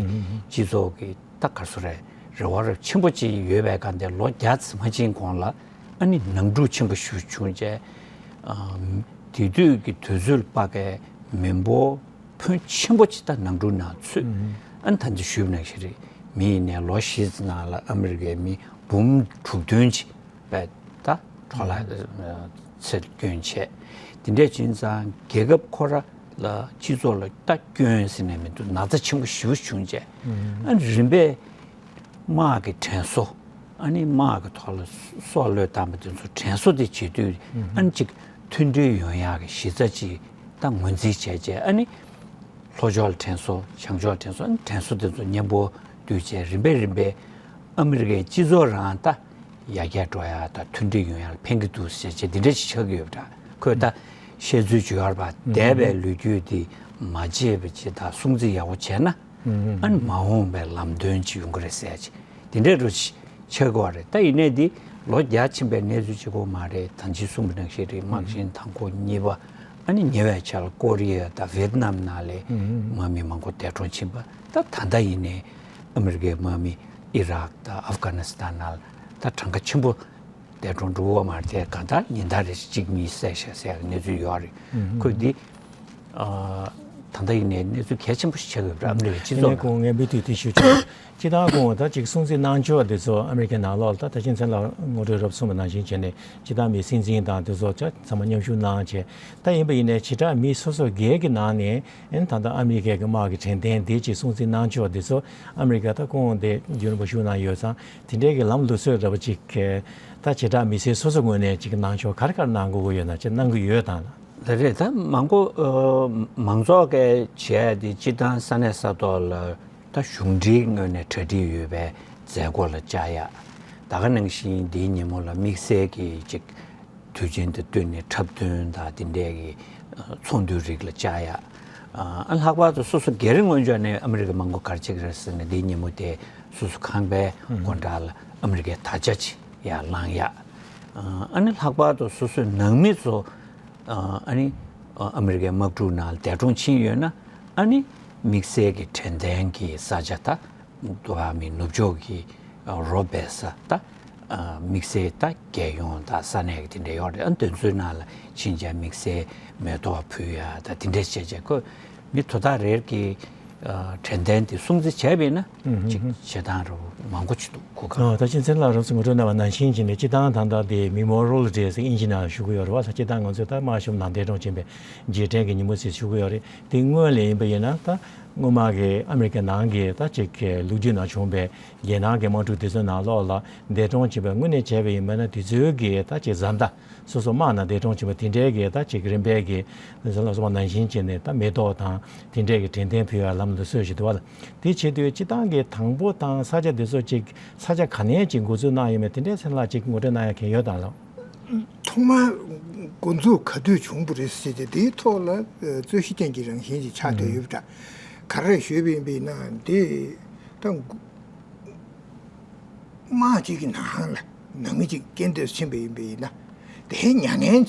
སྤྱི་ཚོགས་ཀྱི་ད་ག་རེ་ཟེར་རེད། རེ་བ་རེ་ཆེན་པོ་ཅིག་ཡོད་པའི་སྒང་དེ་ལོ་བརྒྱ་ཙམ་མ་ཕྱིན་གོང་ལ་ཨ་ནི་ནང་འཁྲུག་ཆེན་པོ་ཞིག་བྱུང་རྗེས་ཨ་དེ་དུས་ཀྱི་དུས་ཚོད་ལ་དཔག་པའི་མི་འབོར་ཕོན་ཆེན་པོ་ཅིག་ད་ནང་འཁྲུག་ནང་ཚུད། ཨ་ནི་ད་ཅི་ཞུས་པ་ནང་བཞིན་རེད། མི་ཡིན་ནའི་ལོ་བཞི་ཙམ་ནང་ལ་ཨ་མི་རི་ཀའི་མི་འབུམ་དྲུག་བདུན་ཅིག་པས་ད་འཕྲོ་བརླག་ཚུར་སྐྱོན་བྱས། དེ་འདྲས་བྱུང་ཙང་རྒྱལ་ཁབ་ཁོ་ར་ལ་སྤྱི་ཚོགས་ལ་ད་སྐྱོན་ཟེར་ནས་མི་འདུག་ན་ཚ་ཆེན་པོ་ཞེ་པོ་བྱུང་རྗེས་ཨ་ནི་རིམ་པས་དམག་གི་དྲན་གསོ། ཨ་ནི་དམག་གི་ཐོག་ལ་སྲོག་བློས་བཏང་པ་དེ་ཚོ་དྲན་གསོ་དེ་བྱེད་དུས་ཨ་ནི་ཅིག་མཐུན་སྒྲིལ་ཡོང་ཡག་གི་གཞི་རྩ་ཅིག་ད་ངོས་འཛིན་བྱས་རྗེས་ཨ་ནི་ལྷོ་ཕྱོགས་ལ་དྲན་གསོ། བྱང་ཕྱོགས་ལ་དྲན་གསོ། ཨ་ནི་དྲན་གསོ་དེ་ཚོ་མཉམ་པོ་བསྡུས་བྱས་རིམ་པས་རིམ་པས་ཨ་མི་རི་ཀའི་སྤྱི་ཚོགས་རང་ད་ཡར་རྒྱས་འགྲོ་ཡག་དང་མཐུན་སྒྲིལ་ཡོང་ཡག་ལ་ཕན་གྱི་འདུག་ཟེར་བྱས་འདི་འདྲ་ཞིག་ཆགས་ཀྱི་ཡོད་པ་འདྲ། ཁོས་ད་བཤད་ཚུལ་བརྗོད་ཡོད་པ་འདས་པའི་ལོ་རྒྱུས་འདི་མ་བརྗེད་པ་ཅིག་དང་སྲུང་བརྩི་ཡག་པོ་བྱས་ན་ཨ་ནི་མ་འོངས་པའི་ལམ་སྟོན་ཅིག་ཡོང་གི་རེད་ཟེར་ཡག་ཅིག་དེ་འདྲ་རུ་ཆགས་ཀྱི་ཡོད་རེད། ད་ཡིན་ནའི་འདི་ལོ་བརྒྱ་ཕྱིན་པའི་གནས་ཚུལ་གཅིག་པོ་མ་རེད། ད་ཅི་གསུངས་པ་ནང་བཞིན་རེད། དམག་ཆེན་དང་པོ་གཉིས་པ་ཨ་ནི་ཉེ་བའི་ཆར་ལ་ཀོ་རི་ཡ་དང་ཝེ་ཏི་ནམ་ནང་ལ་དམག་མི་མང་པོ་འདས་གྲོངས་ཕྱིན་པ། ད་ད་ལྟ་ཡིན་ནའི་ཨ་མི་རི་ཀའི་དམག་མི་ཨི་རག་དང་ཨབ་གྷ་ནི་སི་ཐན་ནང་ལ་ད་གྲངས་ཀ་ཆེན་པོ་འདས་གྲོངས་འགྲོ་གི་ཡོད་མ་རེད། དེ་གང་ལྟར་ཉིན་ལྟར་རེ་གཅིག་གཉིས་བསད་ཤག་ཟེར་ཡག་གནས་ཚུལ་ཡོད་རེད། ཁོས་འདི་ཨ་ད་ལྟ་ཡིན་ནའི་གནས་ཚུལ་གལ་ཆེན་པོ་ཞིག་ཆགས་ཀྱི་ཡོད་རེད། ཨ་མི་རི་ཀའི་སྤྱི་ཚོགས་ནང་། ཁོང་ངས་འབུལ་དུས་དེ་ཞུ་ཆོག་སྤྱི་བཏང་ཁོང་ད་ཅིག་སྲུང་བརྩི་གནང་ཕྱོགས་དེ་ཚོ་ཨ་མི་རི་ཀའི་ནང་ལོགས་ལ་ད་ད་ཕྱིན་ཚེ་ལ་ངོ་སྤྲོད་རོབ་གསུངས་པ་ནང་བཞིན་བྱས་ནས་སྤྱི་བཏང་མི་སྲིད་འཛིན་དང་དེ་ཚོ་ཚང་མ་མཉམ་ཞུགས་གནང་བྱས། ད་ཡིན་པ་ཡིན་ནའི་བྱེ་བྲག་མི་སོ་སོ་སྒེར་གྱི་ནང་ནས་ཨེ་ད་ལྟ་ཨ་མི་རི་ཀའི་དམག་གི་དྲན་རྟེན་དེ་ཅིག་སྲུང་བརྩི་གནང་ཕྱོགས་དེ་ཚོ་ཨ་མི་རི་ཀ་ད་ཁོང་དེ་རྒྱུན་རིང་པོ་བཞུགས་གནང་ཡོད་ཙང་དེ་འདྲའི་གི་ལམ་ལུགས་སྲོལ་འདྲ་པོ་ཅིག་གི་ད་བྱེ་བྲག་མི་སེར་སོ་སོ་ངོས་ནས་ཅིག་གནང་ཕྱོགས་ག་རེ་ག་རེ་གནང་དགོས་ཀྱི་ཡོད་ན་ཅིག་གནང་གི་ཡོད་དང་། ལགས་རེད། ད་མང་པོ་ཨ་མང་ཚོགས་ཀྱིས་བྱས་ཏེ་སྤྱི་བཏང་ས་གནས་ས་ཐོག་ལ་ད་གཞུང་འབྲེལ་ངོས་ནས་གྲ་སྒྲིག་ཡོད་པའི་མཛད་སྒོ་ལ་བཅར་ཡག་ད་ག་ནང་བཞིན་འདིའི་ཉིན་མོ་ལ་དམིགས་བསལ་གྱི་ཅིག་དུས་ཆེན་དང་བསྟུན་ནས་འཁྲབ་སྟོན་དང་དེ་འདྲའི་གི་ཚོགས་འདུའི་རིགས་ལ་བཅར་ཡག་ཨ་ལྷག་པར་དུ་སོ་སོ་སྒེར་ངོས་ཕྱོགས་ནས་ཨ་མི་རི་ཀའི་མང་པོ་ག་རེ་བྱེད་ཀྱི་རེད་ཟེར་ན་འདིའི་ཉིན་མོ་དེ་སོ་སོ་ཁང་པའི་སྒོ་འགྲམ་ལ་ཨ་མི་རི་ཀའི་དར་ཆ་ཅིག་ཡར་བསླང་ཡག་ཨ་ནི་ལྷག་པར་དུ་སོ་སོའི་ནང་མི་ཚོ་ཨ་ནི་ཨ་མི་རི་ཀའི་དམག་འཁྲུག་ནང་འདས་གྲོངས་ཕྱིན་ཡོད་ན་ཨ་ནི་དམིགས་བསལ་གྱི་དྲན་རྟེན་གྱི་ས་ཆ་ད་འདུ་བ་མི་ནུབ་ཕྱོགས་ཀྱི་རོ་སྦས་ས་ད་དམིགས་བསལ་ད་རྒྱལ་ཡོངས་ད་ས་གནས་ཀྱི་དེ་འདྲ་ཡོད་རེད། ཨ་དེ་ཚོའི་ནང་ལ་ཕྱིན་བྱས་དམིགས་བསལ་མེ་ཏོག་ཕུལ་ཡ་ད་དེ་འདྲ་བྱས་བྱས་ཁོ་མི་དོ་བདག་རེར་གྱི་དྲན་རྟེན་དེ་སྲུང་བརྩི་བྱས་པ་ཡིན་ན་ཅིག་བྱེད་སྟངས་རུ་མང་པོ་ཅིག་འདུག་གོ་ག་ད་ཕྱིན་ཚེ་ལ་རོབ་ཙམ་ངོ་སྤྲོད་གནང་བ་ནང་བཞིན་བྱས་ནས་སྤྱི་བཏང་ད་ལྟ་དེ་Memorial Day་ཟེར་ཨིན་ཇི་ནང་ཞུ་གི་ཡོད་རེད་བ། ད་སྤྱི་བཏང་ང་ཚོས་ད་དམར་ཤོག་ནང་འདས་གྲོངས་ཕྱིན་པའི་རྗེས་དྲན་གྱི་ཉིན་མོ་ཟེར་ཞུ་གི་ཡོད་རེད། དེ་སྔོན་ལ་ཡིན་པ་ཡིན་ན་ད་ སྔོན་མ་གི་ཨ་མི་རི་ཀའི་ནང་གི་ད་ཅིག་གི་ལོ་རྒྱུས་ནང་བྱུང་བའི་རྒྱལ་ནང་གི་དམག་འཁྲུག་དེ་ཚོའི་ནང་ལོགས་ལ་འདས་གྲོངས་ཕྱིན་པའི་དངོས་གནས་བྱས་པ་ཡིན་པ་ན་དེ་ཚོའི་གི་ད་ཅིག་བཟའ་ཟླ་སོ་སོ་དམག་ནང་འདས་གྲོངས་ཕྱིན་པ་དེ་འདྲའི་གི་ད་ཅིག་རིམ་པས་གི་ལ་སོགས་པ་ནང་བཞིན་བྱས་ནས་ད་མེ་ཏོག་དང་དེ་འདྲའི་གི་དྲན་རྟེན་ཕུལ་བའི་ལམ་ལུགས་སྲོལ་ཞིག་འདུག་བ། དེ་བྱེད་དུས་སྤྱི་བཏང་གི་དང་པོ་དང་ས་ཆ་དེ་ཚོ་ཅིག་ས་ཆ་ག་ནས་ཅིག་འགོ་འཛུགས་གནང་ཡོད་མེད་དེ་འདྲའི་མཚན་ལ་ཅིག་ངོ་སྤྲོད་གནང་ཡ་མཁན་ཡོད་དམ་ལགས། ཐོག་མར་འགོ་འཛུགས་ག་དུས་བྱུང་བ་རེད་ཟེར་ཏེ་དེའི་ཐོག་ལ་རྩོད་གཞི་ཅན་གྱི་རང་བཞིན་ཅིག་ཆགས་བསྡད་ཡོད་པ་འདྲ། ག་རེ་ཞུས་པ་ཡིན་པས་ན་དེ་ད་དམག་ཅིག་གི་ནང་ལ་ནང་མི་ཅིག་རྐྱེན་འདས་ཕྱིན་པ་ཡིན་པས་ན་དེའི་མྱ་ངན་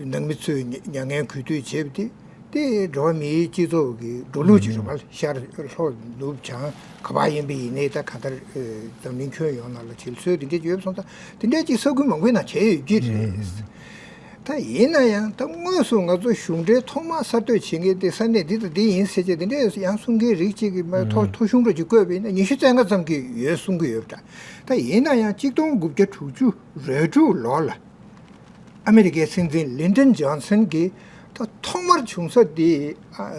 ནང་མི་ཚོས་མྱ་ངན་གུས་འདུད་བྱས་པ་དེ། དེ་འགྲོ་བ་མིའི་སྤྱི་ཚོགས་ཀྱི་འགྲོ་ལུགས་ཀྱི་རེད་པ། ཤར་ལྷོ་ནུབ་བྱང་ག་པར་ཡིན་པ་ཡིན་ནའི་ད་གང་ལྟར་འཛམ་གླིང་ཁྱོན་ཡོངས་ནང་ལ་བྱེད་སྲོལ་དེ་འདྲ་ཡོད་སོང་། ད་དེ་འདྲ་ཅིག་ས་ཁུལ་མང་པོའི་ནང་བྱས་ཡོད་ཀྱི་རེད། ད་ཡིན་ན་ཡང་ད་དངོས་སུ་ང་ཚོ་གཞུང་འབྲེལ་ཐོག་མར་གསར་གཏོད་བྱེད་མཁན་དེ་ས་གནས་འདི་དང་འདི་ཡིན་ཟེར་བྱས་དེ་འདྲ་ཡང་གསུང་མཁན་རིགས་གཅིག་གིས་མ་ཐོ་ཐོ་གཞུང་འདྲ་ཅིག་བཀོད་པ་ཡིན་ན་ཉི་ཤུ་རྩ་ལྔ་ཙམ་གྱི་ཡོད་གསུང་གི་ཡོད་པ་འདྲ། ད་ཡིན་ན་ཡང་གཅིག་སྟོང་དགུ་བརྒྱ་དྲུག་ཅུ་རེ་དྲུག་ལོ་ལ། ཨ་མི་རི་ཀའི་སྲིད་འཛིན་ལིན་ཏོན་ཇོན་སན་གྱིས་ད་ཐོག་མར་བྱུང་ས་དེ་ཨ་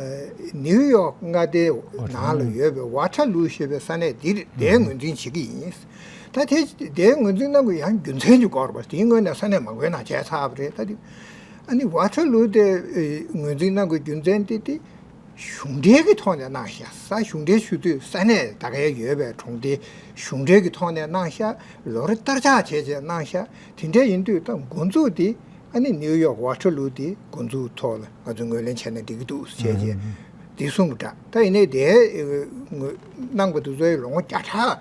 ནིའུ་ཡོག་མངའ་སྡེའི་ནང་ལ་ཡོད་པའི་ཝ་ཊར་ལུ་ཞེས་པའི་ས་གནས་འདིར་དེའི་ངོས་འཛིན་བྱེད་ཀྱི་ཡིན། ད་དེ་དེའི་ངོས་འཛིན་གནང་དགོས་ཡང་རྒྱུ་མཚན་ཅིག་དགོས་རེད་པ། དེའི་སྔོན་ནས་ས་གནས་མང་པོའི་ནང་བྱས་ཚར་བ་རེད། ད་དེ་ཨ་ནི་ཝ་ཊར་ལུ་དེ་ངོས་འཛིན་གནང་དགོས་རྒྱུ་མཚན་དེ་དེ། གཞུང་འབྲེལ་གྱི་ཐོག་ནས་གནང་ཤག་ས་གཞུང་འབྲེལ་ཞུ་དུས་ས་གནས་ད་གའི་ཡོད་པའི་གྲོང་སྡེ་གཞུང་འབྲེལ་གྱི་ཐོག་ནས་གནང་ཤག་ལོ་རེ་བསྟར་ཆགས་བྱས་བྱས་གནང་ཤག་དེ་འདྲ་ཡིན་དུས་ད་འགོ་འཛུགས་དེ་ཨ་ནི་ནིའུ་ཡོག་ཝ་ཊར་ལུ་དེ་འགོ་འཛུགས་ཐོག་ལ་ང་ཚོས་ངོས་ལེན་བྱས་ན་འགྲིག་གི་འདུག་བྱས་རྗེས་དེ་གསུངས་པ་འདྲ། ད་ཡིན་ནའི་དེ་གནང་པ་དེ་ཚོའི་ལོ་ངོ་བརྒྱ་ཕྲག་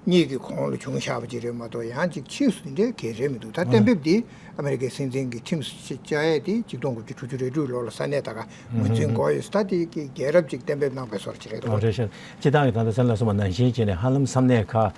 གཉིས་ཀྱི་གོང་ལ་བྱུང་བཞག་པ་ཅིག་རེད་མ་གཏོགས་ཡང་ཅིག་ཕྱིས་སུ་དེ་འདྲའི་གལ་རེད་མི་འདུག་ད་གཏན་འབེབས་འདི་ཨ་མེ་རི་ཀའི་སྲིད་འཛིན་གྱིས་ཁྲིམས་སུ་བཅའ་ཡས་དེ་ཆིག་སྟོང་དགུ་བརྒྱ་དྲུག་ཅུ་རེ་དྲུག་ལོ་ལ་ས་གནས་ད་ག་ངོས་འཛིན་དགོས་ཡོད་ས་དེ་གི་རྒྱལ་རབས་ཅིག་གཏན་འབེབས་གནང་པའི་སོར་ཅིག་རེད་འདུག་ཨོ་རེད་ཤག་སྤྱི་བཏང་གི་ད་ལྟ་སེམས་ལ་གསུངས་པ་ནང་བཞིན་བྱས་ནས་ཧ་ལམ་ས་གནས་ཁག་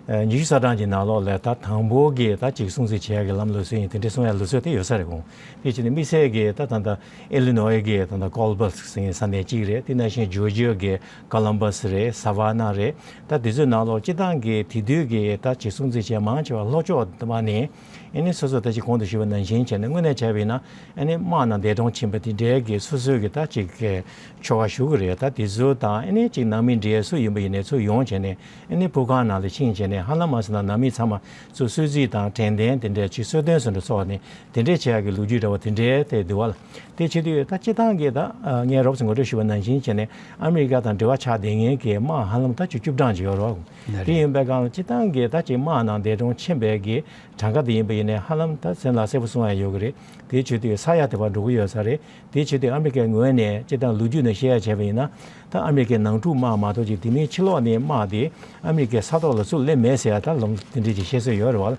ཉི་ཤུ་རྩ་གྲངས་ཀྱི་ནང་ལོགས་ལ་ད་དང་པོ་གི་ད་ཅིག་སྲུང་བརྩི་བྱེད་ཡ་གི་ལམ་ལུགས་སྲོལ་ཡིན་དེ་འདྲའི་གསུང་ཡ་ལུགས་སྲོལ་དེ་ཡོད་ས་རེད་གོ། དེ་བྱས་ནས་དམིགས་བསལ་གྱི་ད་ད་ད་ཨི་ལི་ནོའི་གི་ད་ད་ཀོལ་བར་ཟེར་མཁན་ས་གནས་གཅིག་རེད། དེ་ནང་བཞིན་ཇོར་ཇི་ཡ་གི་ཀོ་ལམ་བྷ་སི་རེད། སཱ་ཝ་ན་རེད། ད་དེ་ཚོའི་ནང་ལོགས་སྤྱི་བཏང་གི་དེ་དུས་ཀྱི་ད་ཅིག་སྲུང་བརྩི་བྱས་མང་ཆེ་བ་ལྷོ་ཕྱོགས་དུ་མ་ནས་ཨ་ནི་སོ་སོ་ད་ཅིག་གོང་དུ་ཞུས་པ་ནང་བཞིན་བྱས་ནས་དངོས་གནས་བྱས་པ་ཡིན་ན་ཨ་ནི་དམག་ནང་འདས་གྲོངས་ཕྱིན་པ་དེ་འདྲའི་གི་སོ་སོའི་གི་ད་ཅིག་གི་ཆོ་ག་ཞུ་གི་རེད། ད་དེ་ཚོ་དང་ཨ་ནི་ཅིག་ནང་མི་འདྲེས་སུ་ཡིན་པ་ཡིན་ནའི་ཚུར་ཡོང་བྱས་ནས་ཨ་ནི་བུ་ཁང་ནང་ལ་ཕྱིན་བྱས་ནས་ཧ་ལམ་མ་ཟེར་ན་ནང་མི་ཚང་མ་ཚུར་གསོལ་ཚིགས་དང་དྲན་རྟེན་དེ་འདྲའི་ཅིག་གསོལ་སྟོན་སོགས་འདྲ་ཚོགས་ནས་དེ་འདྲའི་བྱེད་ཡག་གི་ལོ་རྒྱུས་འདྲ་བ་དེ་འདྲའི་དེ་འདུག་བ། དེ་བྱེད་དུས་ད་སྤྱི་བཏང་གི་ད་ངས་རོབ་ཙམ་ངོ་སྤྲོད་ཞུས་པ་ནང་བཞིན་བྱས་ནས་ཨ་མི་རི་ཀ་དང་འབྲེལ་བ་ཆགས་བསྡད་མཁན་གྱི་དམག་ཧ་ལམ་ད་བཅུ་བཅུ་གྲངས་ཅིག་ཡོད་རེད་བ། དེ་ཡིན་པའི་སྒང་ལ་སྤྱི་བཏང་གི་ད་ཅིག་དམག་ནང་འདས་གྲོངས་ཕྱིན་པའི་གི་གྲངས་ཀ་དེ་ཡིན་པ་ཡིན་ནའི་ཧ་ལམ་ད་སེམས་ལ་གསལ་པོ་གསུང་ཡ་ཡོད་གི་རེད། དེ་བྱེད་དུས་ས་ཡ་དེ་བར་འགྲོ་གི་ཡོད་ས་རེད། དེ་བྱེད་དུས་ཨ་མི་རི་ཀའི་ངོས་ནས་སྤྱི་བཏང་ལོ་རྒྱུས་ནས་བཤད་ཡ་བྱས་པ་ཡིན་ན་ད་ཨ་མི་རི་ཀའི་ནང་འཁྲུག་དམག་མ་གཏོགས་ཅིག་དེ་མིན་ཕྱི་ལོགས་ནས་དམག་དེ་ཨ་མི་རི་ཀའི་ས་ཐོག་ལ་ཚུར་སླེབས་མེད་ཟེར་ཡ་ད་ལམ་དེ་འདྲས་ཅིག་བཤད་སྲོལ་ཡོད་རེད་བ།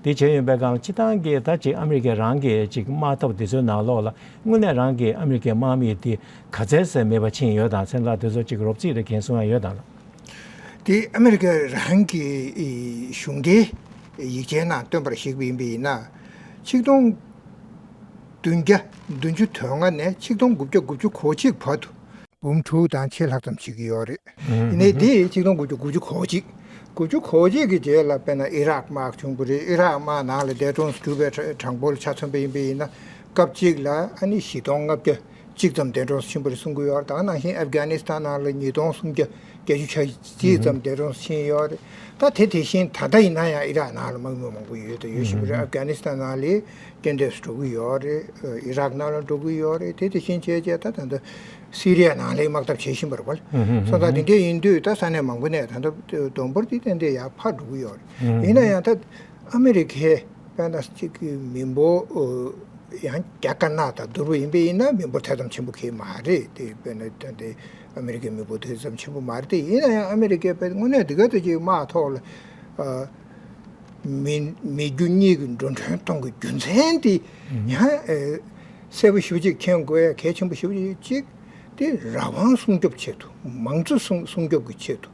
དེ་བྱས་ཡོད་པའི་སྒང་ལ་སྤྱི་བཏང་གི་ད་ཅིག་ཨ་མི་རི་ཀའི་རང་གི་ཅིག་དམག་འཐབ་དེ་ཚོའི་ནང་ལོགས་ལ་དངོས་གནས་རང་གི་ཨ་མི་རི་ཀའི་དམག་མི་དེ་ག་ཚད་ཙམ་མེད་པ་ཕྱིན་ཡོད་དང་མཚན་ལ་དེ་ཚོ་ཅིག་རོབ་རྩིས་རེ་མཁན་གསུང་ཡ་ཡོད་དང་ལ། དེ་ཨ་མི་རི་ཀ་རང་གི་གཞུང་འབྲེལ་ཡིག་ཆའི་ནང་བཏོན་པར་གཞིགས་པ་ཡིན་པ་ཡིན་ན། ཆིག་སྟོང་བདུན་བརྒྱ་བདུན་ཅུ་དོན་ལྔ་ནས་ཆིག་སྟོང་དགུ་བརྒྱ་དགུ་བཅུ་གོ་གཅིག་བར་དུ་འབུམ་དྲུག་དང་ཕྱེད་ལྷག་ཙམ་ཞིག་ཡོད་རེད། ཡིན་ནའི་དེ་ཆིག་སྟོང་དགུ་བརྒྱ་དགུ་བཅུ་གོ་གཅིག་དགུ་བཅུ་གོ་གཅིག་གི་རྗེས་ལ་དཔེར་ན་ཨི་རག་དམག་བྱུང་བ་རེད། ཨི་རག་དམག་ནང་ལ་འདས་གྲོངས་སུ་གྱུར་པའི་གྲ་གྲངས་འབོར་ཆ་མཚོན་པ་ཡིན་པ་ཡིན་ན་སྐབས་གཅིག་ལ་ཨ་ནི་བཞི་སྟོང་ལྔ་བརྒྱ་གཅིག་ཙམ་འདས་གྲོངས་སུ་ཕྱིན་པ་རེད་གསུང་གི་ཡོད་རེད། ད་ག་ནང་བཞིན་ཨབ་གྷ་ནི་སི་ཐན་ནང་ལ་ཉིས་སྟོང་སུམ་བརྒྱ་བརྒྱད་ཅུ་གྱ་གཅིག་ཙམ་འདས་གྲོངས་སུ་ཕྱིན་ཡོད་རེད། ད་དེ་དེ་བཞིན་ད་ལྟ་ཡིན་ན་ཡང་ཨི་རག་ནང་ལ་དམག་མི་མང་པོ་ཡོད་དེ་ཡོད་བཞིན་པ་རེད། ཨབ་གྷ་ནི་སི་ཐན་ནང་ལ་རྐྱེན་འདས་སུ་འགྲོ་གི་ཡོད་རེད། ཨི་རག་ནང་ལ་འགྲོ་གི་ཡོད་རེད། དེ་དེ་བཞིན་བྱས་བྱས་ད་ད་ལྟ་སི་རི་ཡ་ནང་ལ་དམག་འཐབ་བྱེད་བཞིན་པ་རེད་བ། སོང་ཙང་དེ་འདྲ་ཡིན་དུས་ད་ས་གནས་མང་པོ་ནས་ད་ལྟ་བསྡོམས་འབོར་དེ་ཏན་ཏན་ཡར་འཕར་འགྲོ་གི་ཡོད་རེད། ཡིན་ན་ཡང་ད་ཨ་མི་རི་ཀའི་དཔེར་ན་གཅིག་གི་མི་འབོར་ཡང་རྒྱ་དཀར་ནག་དང་བསྡུར་བ་ཡིན་པ་ཡིན་ན་མི་འབོར་དེ་ཙམ་ཆེན་པོ་གང་ཡང་མ་རེད་དེ། དཔེར་ན་ད་ལྟའི་ཨ་མི་རི་ཀའི་མི་འབོར་དེ་ཙམ་ཆེན་པོ་མ་རེད་དེ། ཡིན་ན་ཡང་ཨ་མི་རི་ཀའི་དཔེ་དངོས་གནས་འདི་ག་ཚོད་ཅིག་དམག་ཐོག་ལ་ཨ་མི་མི་རྒྱུ་གཉིས་ཀྱི་འགྲོ་གྲོན་གཏོང་གི་རྒྱུ་མཚན་དེ་ཡང་ཨ་གསལ་པོ་ཞེ་པོ་ཅིག་མཁྱེན་དགོས་ཡ་གལ་ཆེན་པོ་ཞེ་པོ་ཅིག་ཅིག་དེ་རང་དབང་སྲུང་སྐྱོབ་ཆེད་དུ་མང་གཙོ་སྲུང་སྲུང་སྐྱོབ་ཀྱི་ཆེད་དུ།